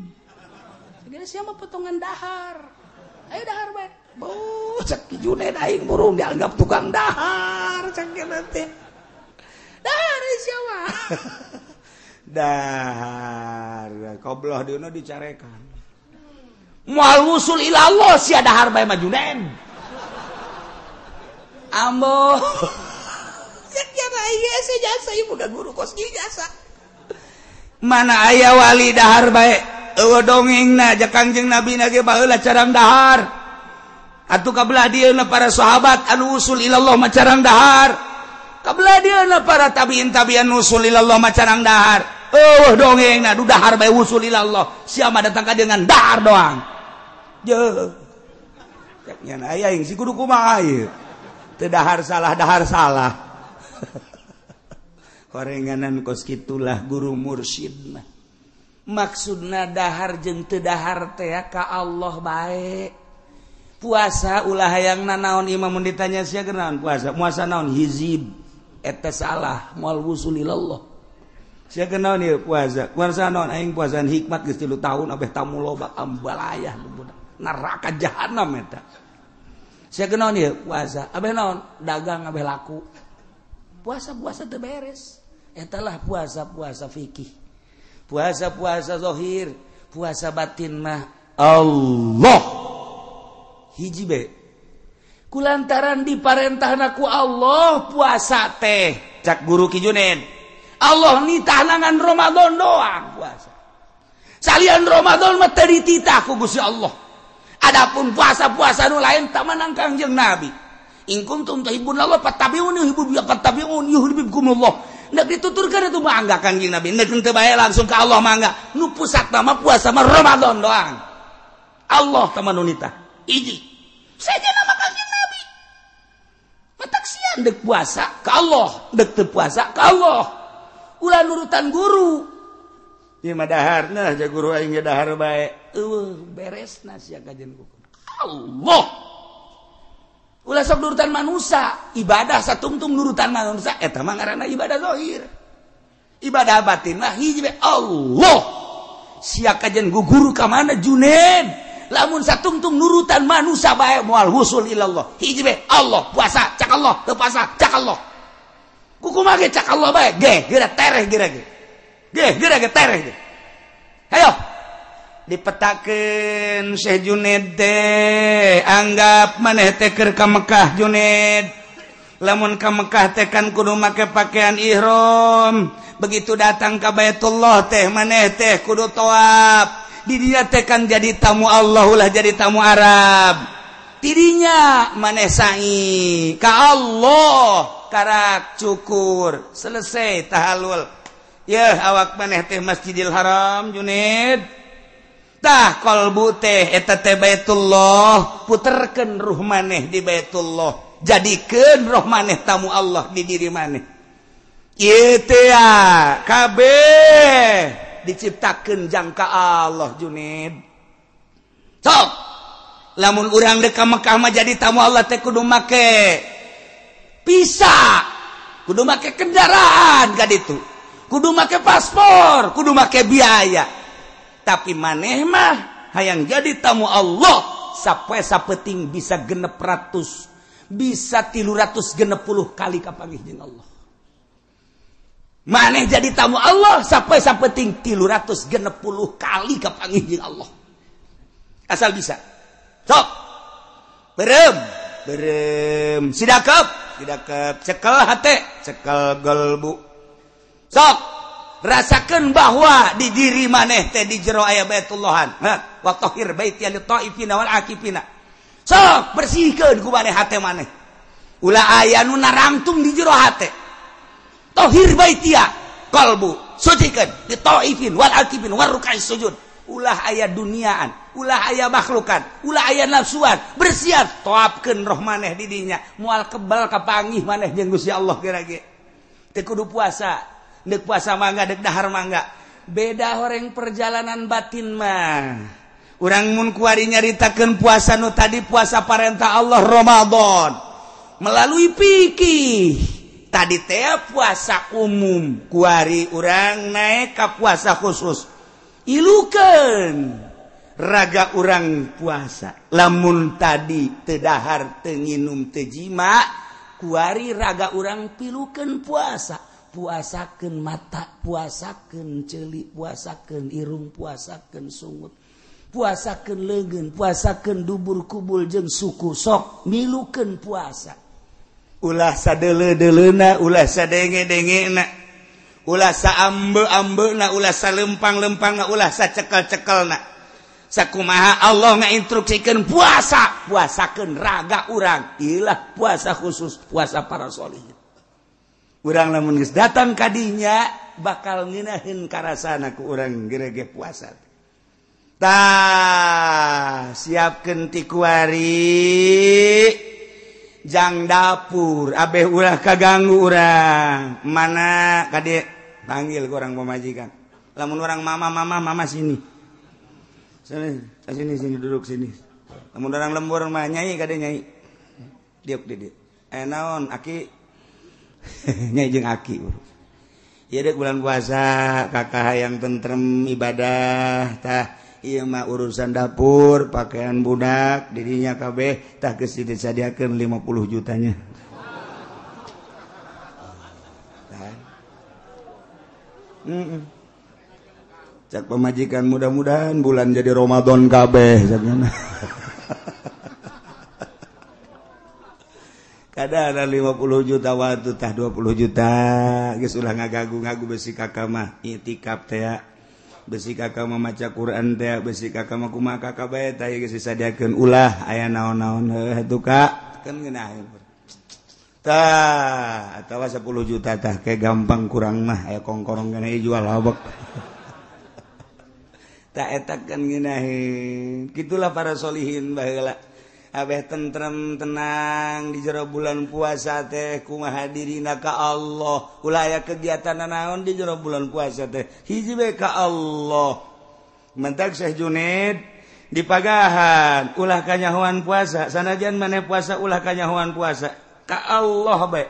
Segala sia mah potongan dahar. Ayo dahar bae. Beuh, cek Juned aing burung dianggap tukang dahar cek teh. Dahar sia mah. Dahar kobloh dieuna dicarekan. Moal wusul ila Allah sia dahar bae mah Juned. Ambo jasa ieu boga guru kos ieu jasa. Mana aya wali dahar bae eueuh dongengna ja Kangjeng Nabi na ge baheula carang dahar. Atuh kabelah dieuna para sahabat anu usul ilallah mah carang dahar. Kabelah dieuna para tabiin tabian usul ilallah mah carang dahar. Eueuh dongengna du dahar bae usul ilallah. Sia mah datang ka dengan dahar doang. Jeuh. Cek nya aya aing si kudu kumaha ieu. Teu dahar salah dahar salah. Horenganan kos kitulah guru mursyid mah. Maksudna dahar jeung teu dahar teh ka Allah bae. Puasa ulah hayang nanaon imam mun ditanya sia naon puasa? Puasa naon hizib. Eta salah moal wusul ilallah. Sia naon ieu puasa? Puasa naon aing puasaan hikmat geus 3 tahun abeh tamu loba ambalayah neraka jahanam eta. Sia naon ieu puasa? Abeh naon? Dagang abeh laku. Puasa-puasa teu beres. Eta lah puasa-puasa fikih. Puasa-puasa zahir, puasa batin mah Allah. Hiji be. Kulantaran diparentahna ku Allah puasa teh. Cak guru Ki Juned. Allah nitah ngan Ramadan doang puasa. Salian Ramadan mah teu dititah ku Gusti Allah. Adapun puasa-puasa nu lain tak menang Kangjeng Nabi. In kuntum tuhibbun Allah fattabi'uni fattabi'uni yuhibbukumullah. Nek dituturkeun itu mangga Kangjeng Nabi. Nek teu bae langsung ka Allah mangga. Nu pusat mah puasa mah Ramadan doang. Allah tah nu nitah. Hiji. Saja nama Kangjeng Nabi. Matak sian dek puasa ka Allah, dek teu puasa ka Allah. Ulah nurutan guru. Ieu mah dahar nah ja guru aing ge dahar bae. Eueuh beresna sia kajian hukum. Allah. Ulah sok nurutan manusia, ibadah satungtung nurutan manusia eta mah ngaranna ibadah zahir. Ibadah batin mah hiji bae Allah. Sia kajian guru ka mana Juned? Lamun satungtung nurutan manusia bae moal wusul ilallah. Hiji bae Allah puasa cak Allah, teu puasa cak Allah. Kukumaha ge cak Allah bae ge geura tereh geura ge. Ge geura ge tereh ge. Hayo dipetakeun Syekh Juned teh anggap maneh teh keur ka Mekah Juned. Lamun ka Mekah teh kan kudu make pakaian ihram. Begitu datang ka Baitullah teh maneh teh kudu tawaf. Di dinya teh kan jadi tamu Allah, ulah jadi tamu Arab. Tidinya maneh sa'i ka Allah, karak cukur, selesai tahalul. Ya awak maneh teh Masjidil Haram Junid. Tah kolbu teh eta teh Baitullah, puterkeun ruh maneh di Baitullah. Jadikeun roh maneh tamu Allah di diri maneh. Ieu teh kabeh diciptakeun jangka Allah Junid. Sok lamun urang dek ka Mekah mah jadi tamu Allah teh kudu make visa, kudu make kendaraan ka ditu, kudu make paspor, kudu make biaya. Tapi maneh mah hayang jadi tamu Allah sapoe sapeting bisa 600, bisa 360 kali kapanggih jeung Allah. Maneh jadi tamu Allah sapoe sapeting 360 kali kapanggih jeung Allah. Asal bisa. Sok. Berem, berem, sidakep, sidakep, cekel hate, cekel golbu. Sok, rasakeun bahwa di diri maneh teh di jero aya Baitullahan. Ha, wa tahhir baiti lit taifina wal akifina. Sok, bersihkeun ku maneh hate maneh. Ulah aya nu narangtung di jero hate. Tahhir baitia qalbu, sucikeun li taifin wal akifin war ruk'is sujud. Ulah aya duniaan, ulah aya makhlukan, ulah aya nafsuan, bersiap toapkeun roh maneh di dinya, moal kebal kapanggih maneh jeung Gusti Allah geura ge. Teu kudu puasa, deuk puasa mangga deuk dahar mangga. Beda horeng perjalanan batin mah. Urang mun kuari nyaritakeun puasa nu tadi puasa parentah Allah Ramadan melalui fikih. Tadi teh puasa umum, kuari urang naik ka puasa khusus. Ilukeun raga urang puasa. Lamun tadi teu dahar, teu nginum, teu jima, kuari raga urang pilukeun puasa. Puasakeun mata, puasakeun ceuli, puasakeun irung, puasakeun sungut, puasakeun leungeun, puasakeun dubur kubul jeung suku. Sok milukeun puasa. Ulah sadeuleu-deuleuna, ulah sadenge-dengena, ulah saambe-ambena, ulah salempang-lempangna, ulah sacekel-cekelna. Sakumaha Allah ngainstruksikeun puasa, puasakeun raga urang. Ilah puasa khusus, puasa para sholihin. Urang lamun geus datang ka dinya bakal ngeunaheun karasana ku urang gerege puasa. Tah, siapkeun ti kuari jang dapur, abeh ulah kaganggu urang. Mana kade panggil ke orang pemajikan. Lamun orang mama mama mama sini. Sini, sini sini duduk sini. Lamun orang lembur mah nyai kade nyai. Diuk di dieu. Naon aki? Nyai jeung aki. Ieu deuk bulan puasa, kakak hayang tentrem ibadah tah. Ieu mah urusan dapur, pakaian budak, dirinya kabeh tah geus disadiakeun 50 jutanya. Cak pemajikan mudah-mudahan bulan jadi Ramadan kabeh caknya. Kada ada 50 juta waktu tah 20 juta geus ulah ngagagu-ngagu besi kakak mah itikaf teh besi kakak mah maca Quran teh besi kakak mah kumaha kakak bae tah geus disadiakeun ulah aya naon-naon heuh atuh kak kan ngeunaheun. Tah atawa 10 juta tah kayak gampang kurang mah aya kongkorong kana jual habek. Tah eta kan ngeunaheun. Kitulah para solihin baheula. Abeh tentrem tenang di jero bulan puasa teh kumaha dirina ka Allah. Ulah aya kegiatan naon di jero bulan puasa teh hiji bae ka Allah. Mentak Syekh Junaid dipagahan ulah kanyahoan puasa, sanajan maneh puasa ulah kanyahoan puasa. Ka Allah bae.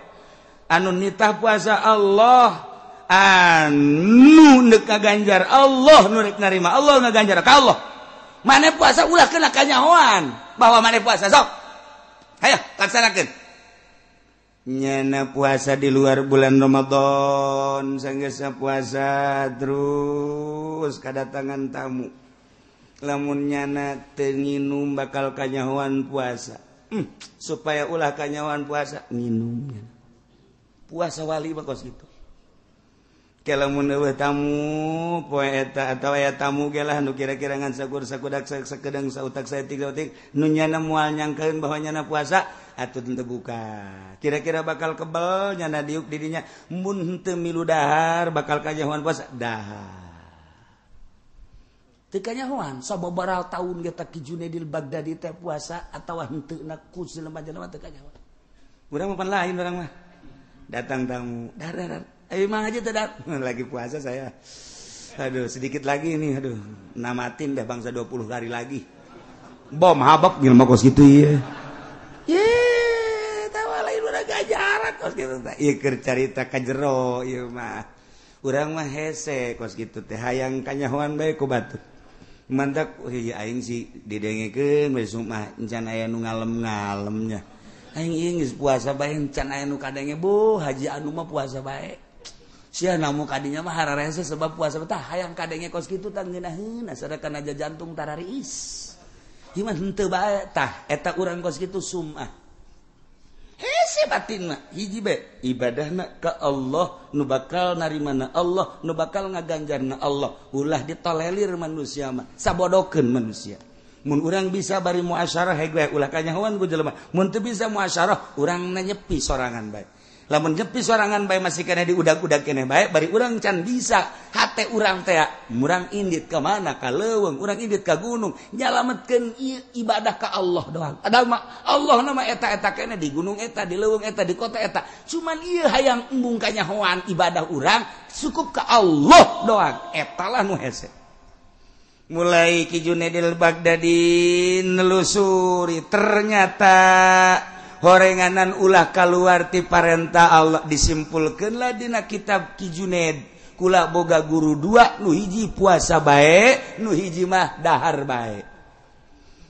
Anu nitah puasa Allah, anu neuk ngaganjar Allah, nu rek narima Allah ngaganjar ka Allah. Maneh puasa ulah kena kanyahoan bahwa maneh puasa sok. Hayo laksanakeun. Nyana puasa di luar bulan Ramadan, sanggeusna puasa terus kadatangan tamu. Lamun nyana teu nginum bakal kanyahoan puasa. Supaya ulah kanyahoan puasa nginum. Puasa wali mah kos kitu. Lamun eueuh tamu poe eta atawa aya tamu ge lah nu kira-kira ngan sakur sakudak sakedeng sautak saeutik sautik nu nyana moal nyangkeun bahwa nyana puasa atuh teu buka. Kira-kira bakal kebel nyana diuk di dinya mun henteu milu dahar bakal kanyahoan puasa dahar. Teu kanyahoan sababaraha taun ge teh Ki Junaidil Baghdadi teh puasa atawa henteu na ku jelema-jelema teu kanyahoan. Urang mah pan lain urang mah. Datang tamu, dahar. Ayo mang aja tidak lagi puasa saya. Aduh, sedikit lagi nih, aduh. Namatin dah bangsa 20 hari lagi. Bom habak jelema kos kitu ieu. Ye, tawa lain urang gajaran kos kitu teh. Ieu keur carita ka jero ieu mah. Urang mah hese kos kitu teh hayang kanyahoan bae ku batur. Mantak ieu aing sih didengekeun we mah encan aya nu ngalem-ngalemnya. Aing ieu geus puasa bae encan aya nu kadenge bu haji anu mah puasa bae. Sia namu kadinya mah hararese sebab puasa tah hayang kadenge kos kitu tah ngeunaheun asana kana jantung tarariis. Ieu mah henteu bae tah eta urang kos kitu sumah. Hese batin mah hiji bae ibadahna ka Allah nu bakal narimana Allah nu bakal ngaganjarna Allah ulah ditolelir manusia mah sabodokeun manusia. Mun urang bisa bari muasyarah heg bae ulah kanyahoan ku jelema. Mun teu bisa muasyarah urang nyepi sorangan bae. Lamun nyepi sorangan bae masih keneh diudag-udag keneh bae bari urang can bisa hate urang teh murang indit ka mana ka leuweung urang indit ka gunung nyalametkeun ibadah ka Allah doang. Ada mah Allah nama eta-eta keneh di gunung eta di leuweung eta di kota eta cuman ieu hayang embung kanyahoan ibadah urang cukup ka Allah doang eta lah nu hese. Mulai Ki Junaidil Baghdadi nelusuri ternyata horenganan ulah kaluar ti parentah Allah disimpulkeunlah dina kitab Ki Junaid kula boga guru dua nu hiji puasa bae nu hiji mah dahar bae.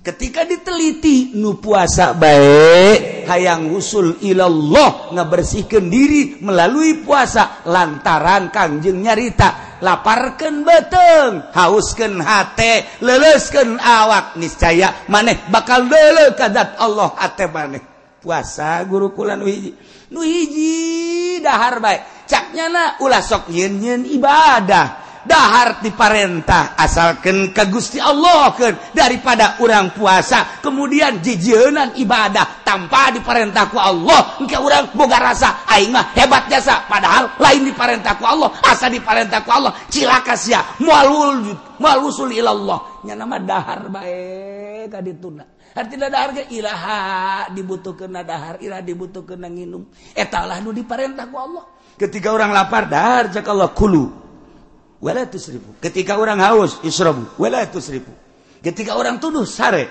Ketika diteliti nu puasa bae hayang usul ilallah ngabersihkeun diri melalui puasa lantaran Kangjeng nyarita laparkeun beuteung hauskeun hate leuleuskeun awak niscaya maneh bakal deuleu ka zat Allah hate maneh. Puasa guru kula nu hiji dahar bae cak nyana ulah sok nyeun-nyeun ibadah dahar diparentah asalkeun ka Gusti Allah keun daripada urang puasa kemudian jijieunnan ibadah tanpa diparentah ku Allah engke urang boga rasa aing mah hebat jasa padahal lain diparentah ku Allah asa diparentah ku Allah cilaka sia moal moal usul ilallah nyana mah dahar bae ka dituna. Artinya dahar ge ilaha dibutuhkeun dahar ilaha dibutuhkeun nginum eta lah nu diparentah ku Allah. Ketika orang lapar dahar cak Allah kulu wala tusrifu. Ketika orang haus israbu wala tusrifu. Ketika orang tuduh sare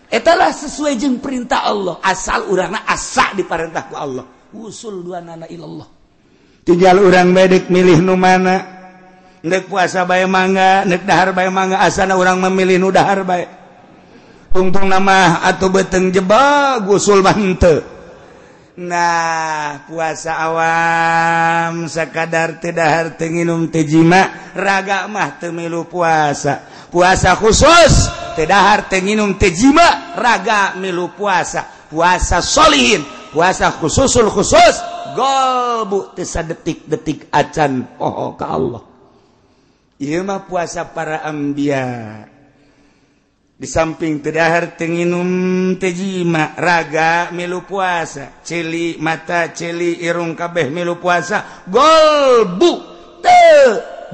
eta lah sesuai jeung perintah Allah asal urangna asa diparentah ku Allah. Usul dua nana ilallah. Tinggal urang bedek milih nu mana. Nek puasa bae mangga, nek dahar bae mangga asana urang memilih nu dahar bae. Tungtung nama atau beteng jebak gusul mah henteu. Nah puasa awam sakadar teu dahar teu nginum teu jima raga mah teu milu puasa. Puasa khusus teu dahar teu nginum teu jima raga milu puasa. Puasa solihin, puasa khususul khusus golbu teu sadetik-detik acan poho ka Allah. Ieu mah puasa para anbiya. Di samping teu dahar teu nginum teu jima raga milu puasa celi mata celi irung kabeh milu puasa golbu teu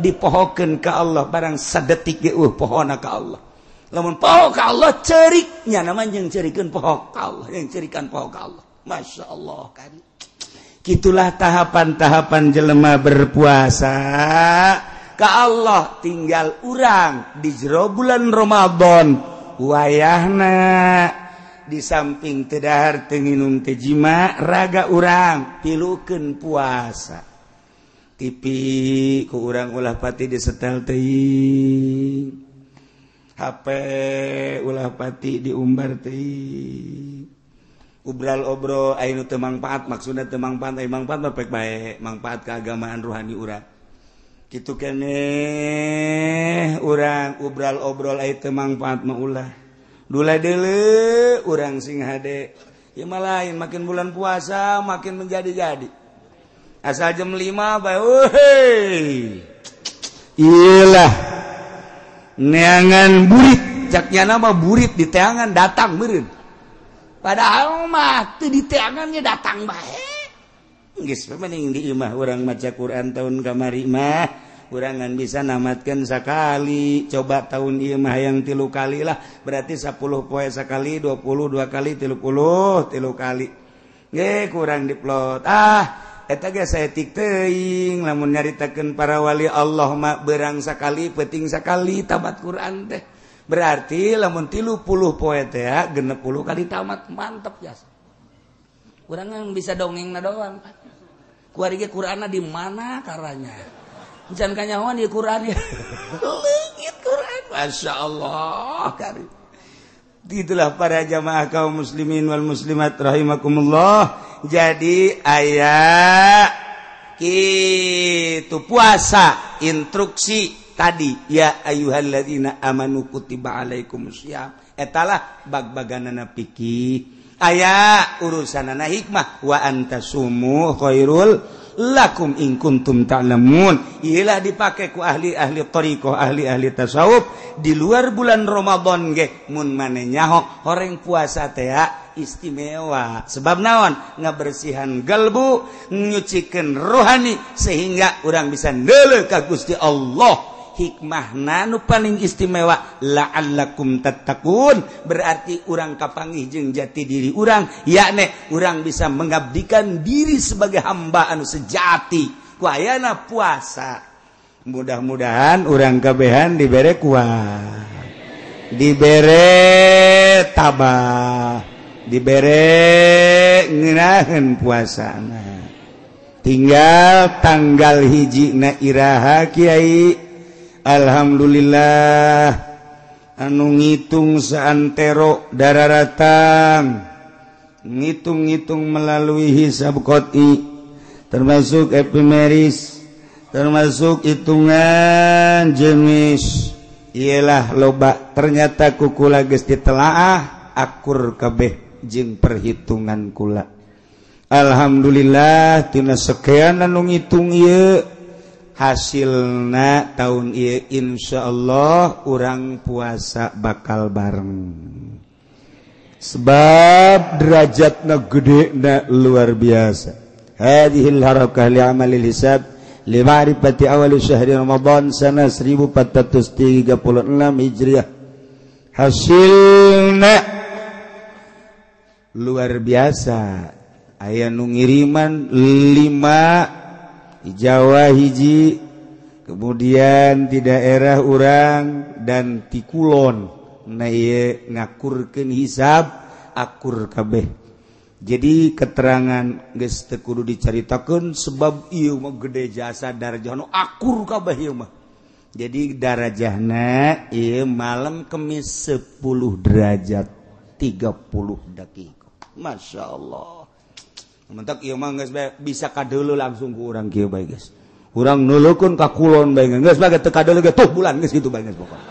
dipohokeun ka Allah barang sadetik ge pohona ka Allah. Lamun poho ka Allah ceurik nya nama jeung ceurikeun poho ka Allah jeung ceurikan poho ka Allah. Masya Allah kan kitulah tahapan-tahapan jelema berpuasa ka Allah. Tinggal urang di jero bulan Ramadan wayahna di samping teu dahar teu nginum teu jima raga urang pilukeun puasa TV ku urang ulah pati disetel teuing HP ulah pati diumbar teuing ubral obrol aya nu teu mangpaat maksudna teu mangpaat aya mangpaat mah pek bae mangpaat keagamaan ruhani urang kitu keneh urang ubral obrol aya teu mangpaat mah ulah dula deuleu urang sing hade ieu mah lain makin bulan puasa makin menjadi-jadi. Asal jam 5 bae. Woi. Iyalah. Neangan burit, caknya nama burit di teangan datang meureun. Padahal mah teu di teangannya datang bae. Geus mending di imah urang maca Quran tahun kamari mah urang ngan bisa namatkeun sakali. Coba tahun ieu mah hayang 3 kali lah, berarti 10 poe sakali, 22 kali, 30 3 kali. Nggih kurang diplot. Ah, eta ge saeutik teuing lamun nyaritakeun para wali Allah mah berang sakali peuting sakali tamat Quran teh. Berarti lamun 30 poe teh 60 kali tamat, mantep jasa. Urang bisa dongengna doang. Kuari ge Qur'anna di mana karanya? Can kanyahoan ieu Qur'an ya. Leungit Qur'an. Masya Allah. Kari. Itulah para jamaah kaum muslimin wal muslimat rahimakumullah. Jadi aya kitu puasa instruksi tadi ya ayyuhalladzina amanu kutiba alaikumusiyam. Etalah bag-baganana fikih. Aya urusanana hikmah wa antasumu khairul lakum in kuntum ta'lamun. Iyalah dipake ku ahli-ahli thariqah, ahli-ahli tasawuf di luar bulan Ramadan ge mun mane nyaho horeng puasa teh istimewa. Sebab naon? Ngabersihan galbu, nyucikeun rohani sehingga urang bisa neuleuh ka Gusti Allah. Hikmahna nu paling istimewa la'allakum tattaqun, berarti urang kapanggih jeung jati diri urang, yakni urang bisa mengabdikan diri sebagai hamba anu sejati ku ayana puasa. Mudah-mudahan urang kabehan dibere kuat, dibere tabah, dibere ngeunaheun puasana. Tinggal tanggal 1 na iraha kiai. Alhamdulillah anu ngitung saantero dararatang, ngitung-ngitung melalui hisab qot'i, termasuk epimeris, termasuk hitungan jenis. Iyalah loba ternyata kukula geus ditelaah akur kabeh jeung perhitungan kula. Alhamdulillah tina sekian anu ngitung ieu hasilna tahun ieu insyaallah urang puasa bakal bareng. Sebab derajatna gedena luar biasa. Hadhil harakah li amalil hisab li ma'rifati awal syahri Ramadan sana 1436 Hijriah. Hasilna luar biasa. Aya nu ngiriman 5 di Jawa hiji, kemudian di daerah urang dan di kulon. Nah ieu ngakurkeun hisab akur kabeh. Jadi keterangan geus teu kudu dicaritakeun sebab ieu mah gede jasa darajah nu akur kabeh ieu mah. Jadi darajahna ieu malam Kemis 10 derajat 30 detik. Masya Allah. Mentak ieu mah geus bisa kadeuleu langsung ku urang kieu bae geus. Urang neuleukeun ka kulon bae geus bae teu kadeuleu ge tuh bulan geus kitu bae geus pokona.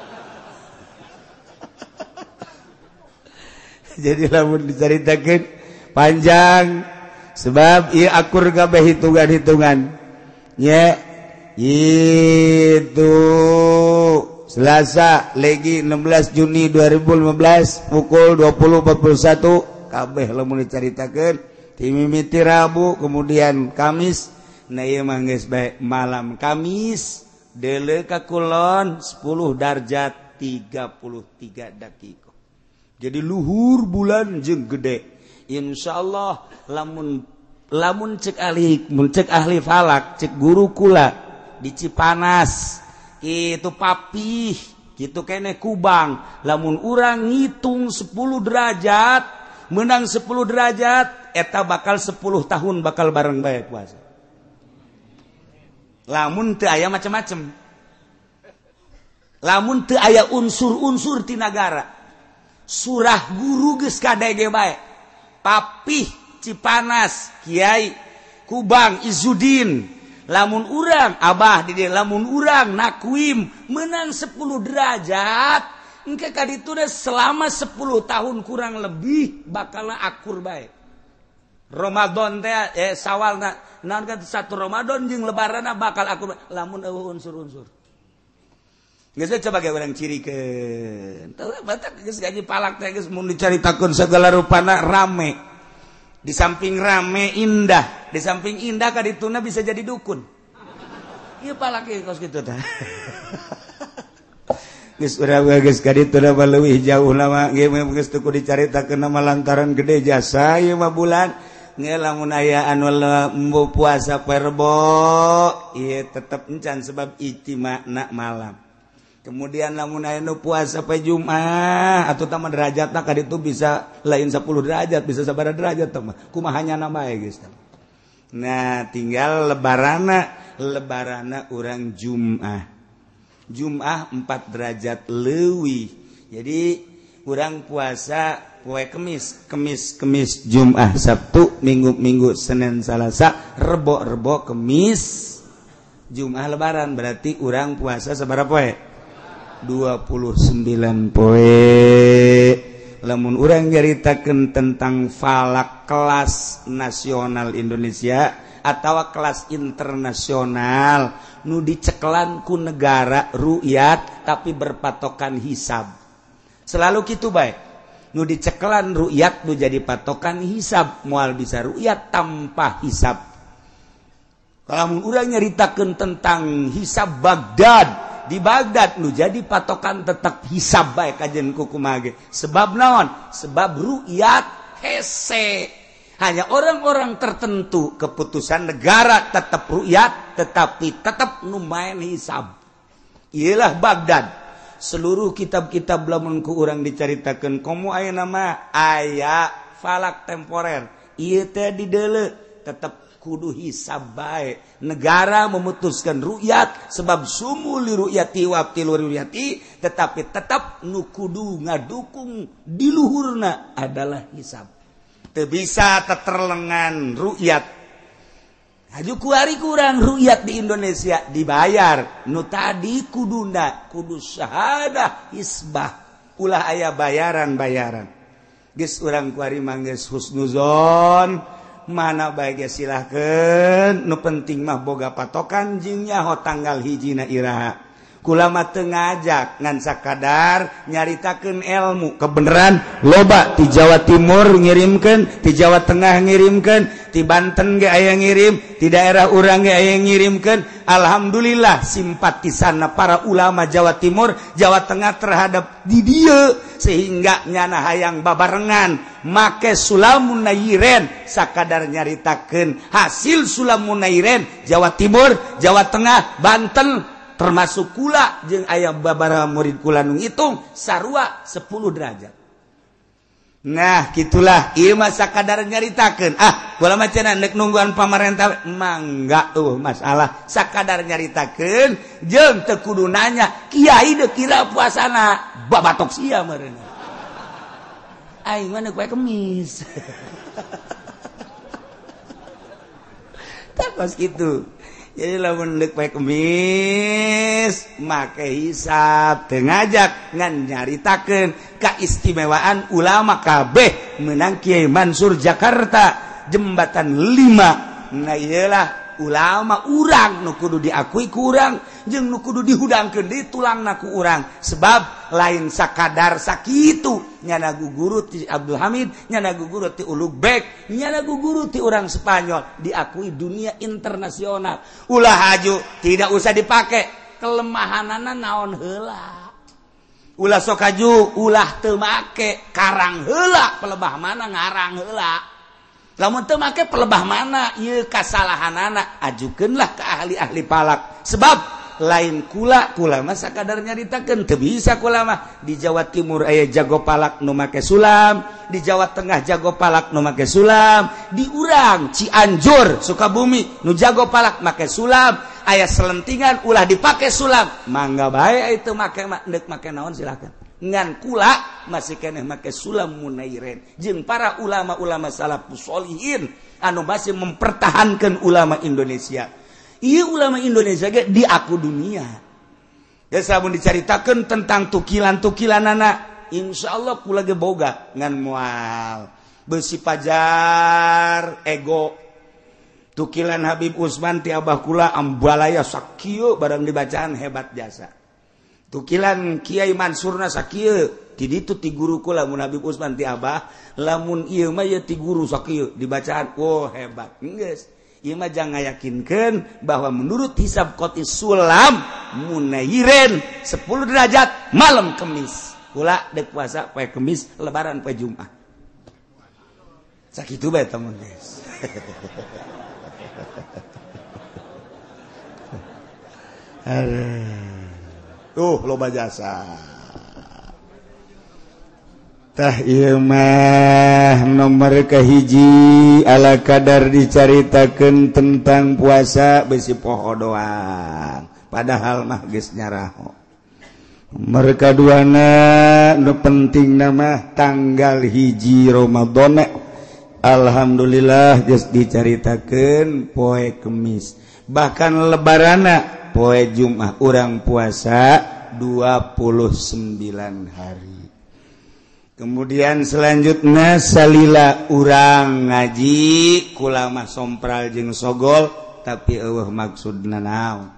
Jadi lamun dicaritakeun panjang sebab ieu akur kabeh hitungan-hitungan. Nya itu Selasa legi 16 Juni 2015 pukul 20.41 kabeh lamun dicaritakeun. Timimiti Rabu kemudian Kamis. Nah ieu mah geus bae malam Kamis deuleu ka kulon 10 derajat 33 detik. Jadi luhur bulan jeung gede. Insyaallah lamun lamun cek ahli mun cek ahli falak cek guru kula di Cipanas kitu papih kitu keneh Kubang lamun urang ngitung 10 derajat menang 10 derajat eta bakal 10 tahun bakal bareng bae puasa. Lamun teu aya macem-macem. Lamun teu aya unsur-unsur ti nagara. Surah guru geus kadege bae. Papih Cipanas, Kiai Kubang Izudin. Lamun urang abah di dieu lamun urang nakuim menang 10 derajat engke ka ditu selama 10 tahun kurang lebih bakal akur bae. Ramadan teh sawalna naon kan satu Ramadan jeung lebaranna bakal akur lamun eueuh unsur-unsur. Geus coba ge urang cirikeun. Teu batak geus gaji palak teh geus mun dicaritakeun segala rupana rame. Di samping rame indah, di samping indah kadituna bisa jadi dukun. Ieu palak ieu kos kitu tah. Geus urang geus kadituna mah leuwih jauh lama ge geus teu kudu dicaritakeun mah lantaran gede jasa ieu mah bulan. Nge lamun aya anu embo puasa perbo ieu tetep encan sebab ijtima'na malam. Kemudian lamun aya nu puasa poe Jumat atuh tah mah derajatna ka ditu bisa lain 10 derajat bisa sabaraha derajat tah mah kumaha nyana bae geus tah. Nah tinggal lebarana urang Jumat. Jumat 4 derajat leuwih. Jadi urang puasa poe Kemis, Kemis, Kemis, Jumat, Sabtu, Minggu, Minggu, Senin, Salasa, Rebo, Rebo, Kemis, Jumat lebaran. Berarti urang puasa sabaraha poe? 29 poe. Lamun urang nyaritakeun tentang falak kelas nasional Indonesia atau kelas internasional nu dicekelan ku negara ru'yat tapi berpatokan hisab. Selalu kitu bae. Nu dicekelan ru'yat nu jadi patokan hisab, moal bisa ru'yat tanpa hisab. Kalau urang nyaritakeun tentang hisab Baghdad, di Baghdad nu jadi patokan tetap hisab bae kajen kukumaha ge. Sebab naon? Sebab ru'yat hese. Hanya orang-orang tertentu keputusan negara tetap ru'yat tetapi tetap nu main hisab. Iyalah Baghdad. Seluruh kitab-kitab lamun ku urang dicaritakeun komo aya nama aya falak temporer. Ieu teh dideuleu tetep kudu hisab bae. Negara memutuskan ru'yat sebab sumu li ru'yati wa abtilu ru'yati, tetapi tetap nu kudu ngadukung di luhurna adalah hisab. Teu bisa teterlengan ru'yat. Haju kuari kurang ru'yat di Indonesia dibayar. Nu tadi kuduna kudu syahadah hisbah. Ulah aya bayaran-bayaran. Geus urang kuari mah geus husnuzon, mana bae ge silahkeun, nu penting mah boga patokan jeung nyaho tanggal hijina iraha. Kula mah teu ngajak ngan sakadar nyaritakeun ilmu kebenaran loba ti Jawa Timur ngirimkeun, ti Jawa Tengah ngirimkeun, ti Banten ge aya ngirim, ti daerah urang ge aya ngirimkeun. Alhamdulillah simpatisanna para ulama Jawa Timur, Jawa Tengah terhadap di dieu sehingga nyana hayang babarengan make Sulamun Nairen sakadar nyaritakeun hasil Sulamun Nairen Jawa Timur, Jawa Tengah, Banten termasuk kula jeung aya babaraha murid kula nu ngitung sarua 10 derajat. Nah, gitulah ieu mah sakadar nyaritakeun. Ah, kula mah cenah neuk nungguan pamarentah mangga eueuh masalah sakadar nyaritakeun jeung teu kudu nanya kiai deuk kira puasana babatok sia meureun. Aing mah neuk poe Kemis. Tah kos kitu. Jadi lamun deuk poe Kemis make hisab teu ngajak ngan nyaritakeun kaistimewaan ulama kabeh meunang Kiai Mansur Jakarta jembatan 5. Nah iyalah ulama urang nu kudu diakui ku urang jeung nu kudu dihudangkeun di tulangna ku urang sebab lain sakadar sakitu nyana guguru ti Abdul Hamid, nyana guguru ti Ulugbek, nyana guguru ti urang Spanyol diakui dunia internasional. Ulah haju tidak usah dipake kelemahanana naon heula. Ulah sok haju ulah teu make karang heula pelebah mana ngarang heula. Lamun teu make pelebah mana ieu kasalahanana ajukeunlah ke ahli-ahli palak. Sebab lain kula kula mah sakadar nyaritakeun teu bisa kula mah. Di Jawa Timur aya jago palak nu make sulam, di Jawa Tengah jago palak nu make sulam, di urang Cianjur Sukabumi nu jago palak make sulam, aya selentingan ulah dipake sulam. Mangga bae itu make deuk make naon silakan. Ngan kula masih keneh make sulam munairen jeung para ulama-ulama salafus sholihin anu masih mempertahankan ulama Indonesia. Ieu ulama Indonesia ge diaku dunia. Geus lamun dicaritakeun tentang tukilan-tukilanana, insyaallah kula ge boga ngan moal. Besi pajar ego. Tukilan Habib Usman ti abah kula ambalaya sakieu barang dibacaan hebat jasa. Tukilan Kiai Mansurna sakieu ti ditu ti guru kula mun Habib Usman ti abah lamun ieu mah ieu ti guru sakieu dibacaan oh hebat. Geus ieu mah jangan ngayakinkeun bahwa menurut hisab qoti sulam munayiren 10 derajat malam Kemis. Kula dek puasa poe Kemis lebaran poe Jumat. Sakitu bae temun geus. Tuh loba jasa. Tah ieu mah nomor kahiji ala kadar dicaritakeun tentang puasa besi poho doang. Padahal mah geus nyaraho. Nomor kaduana nu pentingna mah tanggal 1 Ramadan. Alhamdulillah geus dicaritakeun poe Kemis. Bahkan lebarana poe Jumat urang puasa 29 hari. Kemudian selanjutnya salila urang ngaji kula mah sompral jeung sogol tapi eueuh maksudna naon.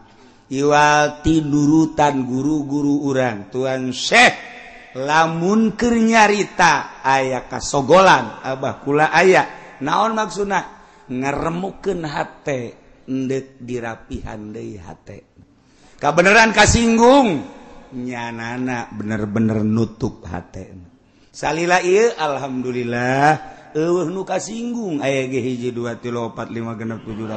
Iwal tinurutan guru-guru urang Tuan Syekh lamun keur nyarita aya kasogolan abah kula aya naon maksudna ngaremukeun hate endek dirapihan deui hate. Kabeneran kasinggung nyanana bener-bener nutup hate. Salila ieu alhamdulillah eueuh nu kasinggung aya ge 1 2 3 4 5 6 7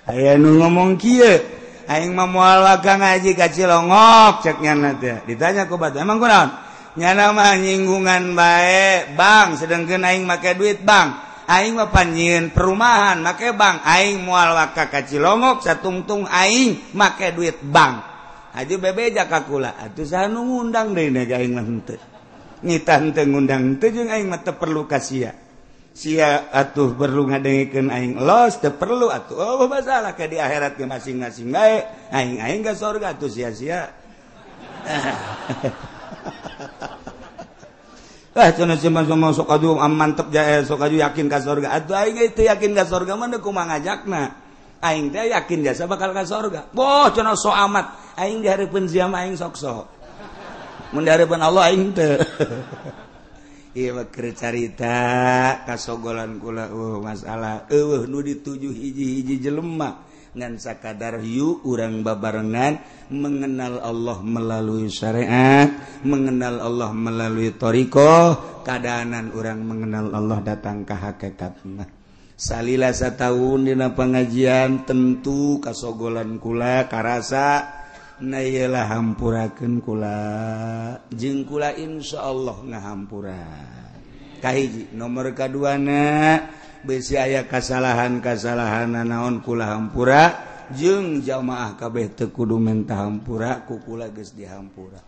8. Aya nu ngomong kieu aing mah moal waka ngaji ka Cilongok cek nyana teh. Ditanya ku batu emang kunaon? Nyana mah nyinggungan bae bang sedengkeun aing make duit bang. Aing mah panjieun perumahan make bank. Aing moal waka ka Cilongok satungtung aing make duit bank. Haji bebeja ka kula atuh saha nu ngundang deui na aing mah henteu. Nitah henteu ngundang henteu jeung aing mah teu perlu ka sia. Sia atuh perlu ngadengikeun aing los teu perlu atuh. Oh masalah ka di akhirat ge masing-masing bae. Aing ka surga atuh sia-sia. Ah cenah si mah sok aju mantep jae sok aju yakin ka surga. Atuh aing teu yakin ka surga mah kumaha ngajakna. Aing teh yakin jasa bakal ka surga. Boh cenah sok amat. Aing dihareupeun sia mah aing sok sok. Mun dihareupeun Allah aing teu. Ieu mah keur carita kasogolan kula masalah eueuh nu dituju hiji-hiji jelema ngan sakadar hiu urang babarengan mengenal Allah melalui syariat, mengenal Allah melalui thariqah, kadaanan urang mengenal Allah datang ka hakikatna. Salila satahun dina pengajian tentu kasogolan kula karasa na iyalah hampurakeun kula jeung kula insyaallah ngahampura. Kahiji nomor kaduana besi aya kasalahan-kasalahan naon kula hampura jeung jamaah kabeh teu kudu menta hampura ku kula geus dihampura.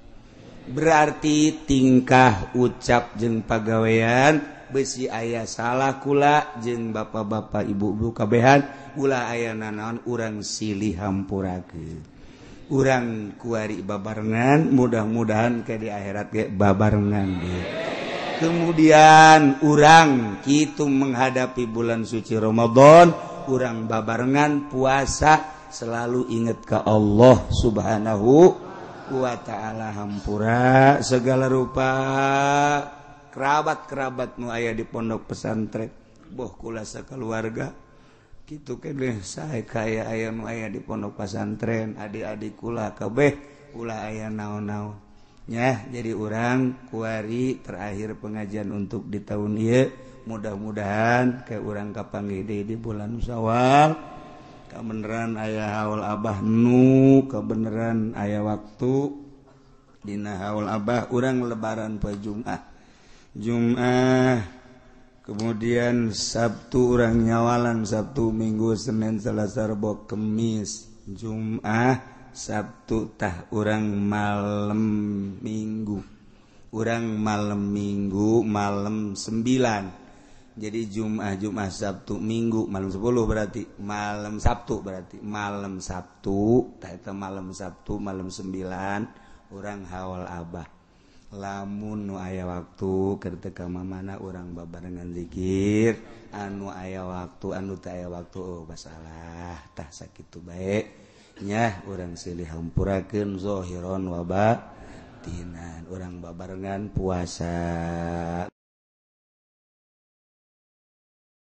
Berarti tingkah ucap jeung pagawean besi aya salah kula jeung bapak-bapak ibu-ibu kabehan ulah aya nanaon urang silih hampurakeun. Urang kuari babarengan mudah-mudahan ke di akhirat ge babarengan ge. Kemudian urang kitu menghadapi bulan suci Ramadan, urang babarengan puasa selalu ingat ke Allah Subhanahu wa ta'ala. Hampura segala rupa kerabat-kerabat nu aya di pondok pesantren boh kula sakeluarga kitu keneh sae kaya aya nu aya di pondok pesantren adik-adik kula kabeh ulah aya naon-naon nya. Jadi urang kuari terakhir pengajian untuk di tahun ieu mudah-mudahan ke urang kapanggih deui di bulan Syawal kabeneran aya haul abah nu kabeneran aya waktu dina haul abah urang lebaran poe Jumat Jumat kemudian Sabtu urang nyawalan Sabtu Minggu Senin Selasa Rebo Kemis Jumat Sabtu tah urang malam Minggu urang malam Minggu malam 9. Jadi Jumat Jumat Sabtu Minggu malam 10 berarti malam Sabtu berarti malam Sabtu tah eta malam Sabtu malam 9 urang haul abah. Lamun nu aya waktu keur teu ka mamana urang babarengan zikir, anu aya waktu anu teu aya waktu oh masalah tah sakitu bae nya urang silih hampurakeun zahiron wa batinan urang babarengan puasa.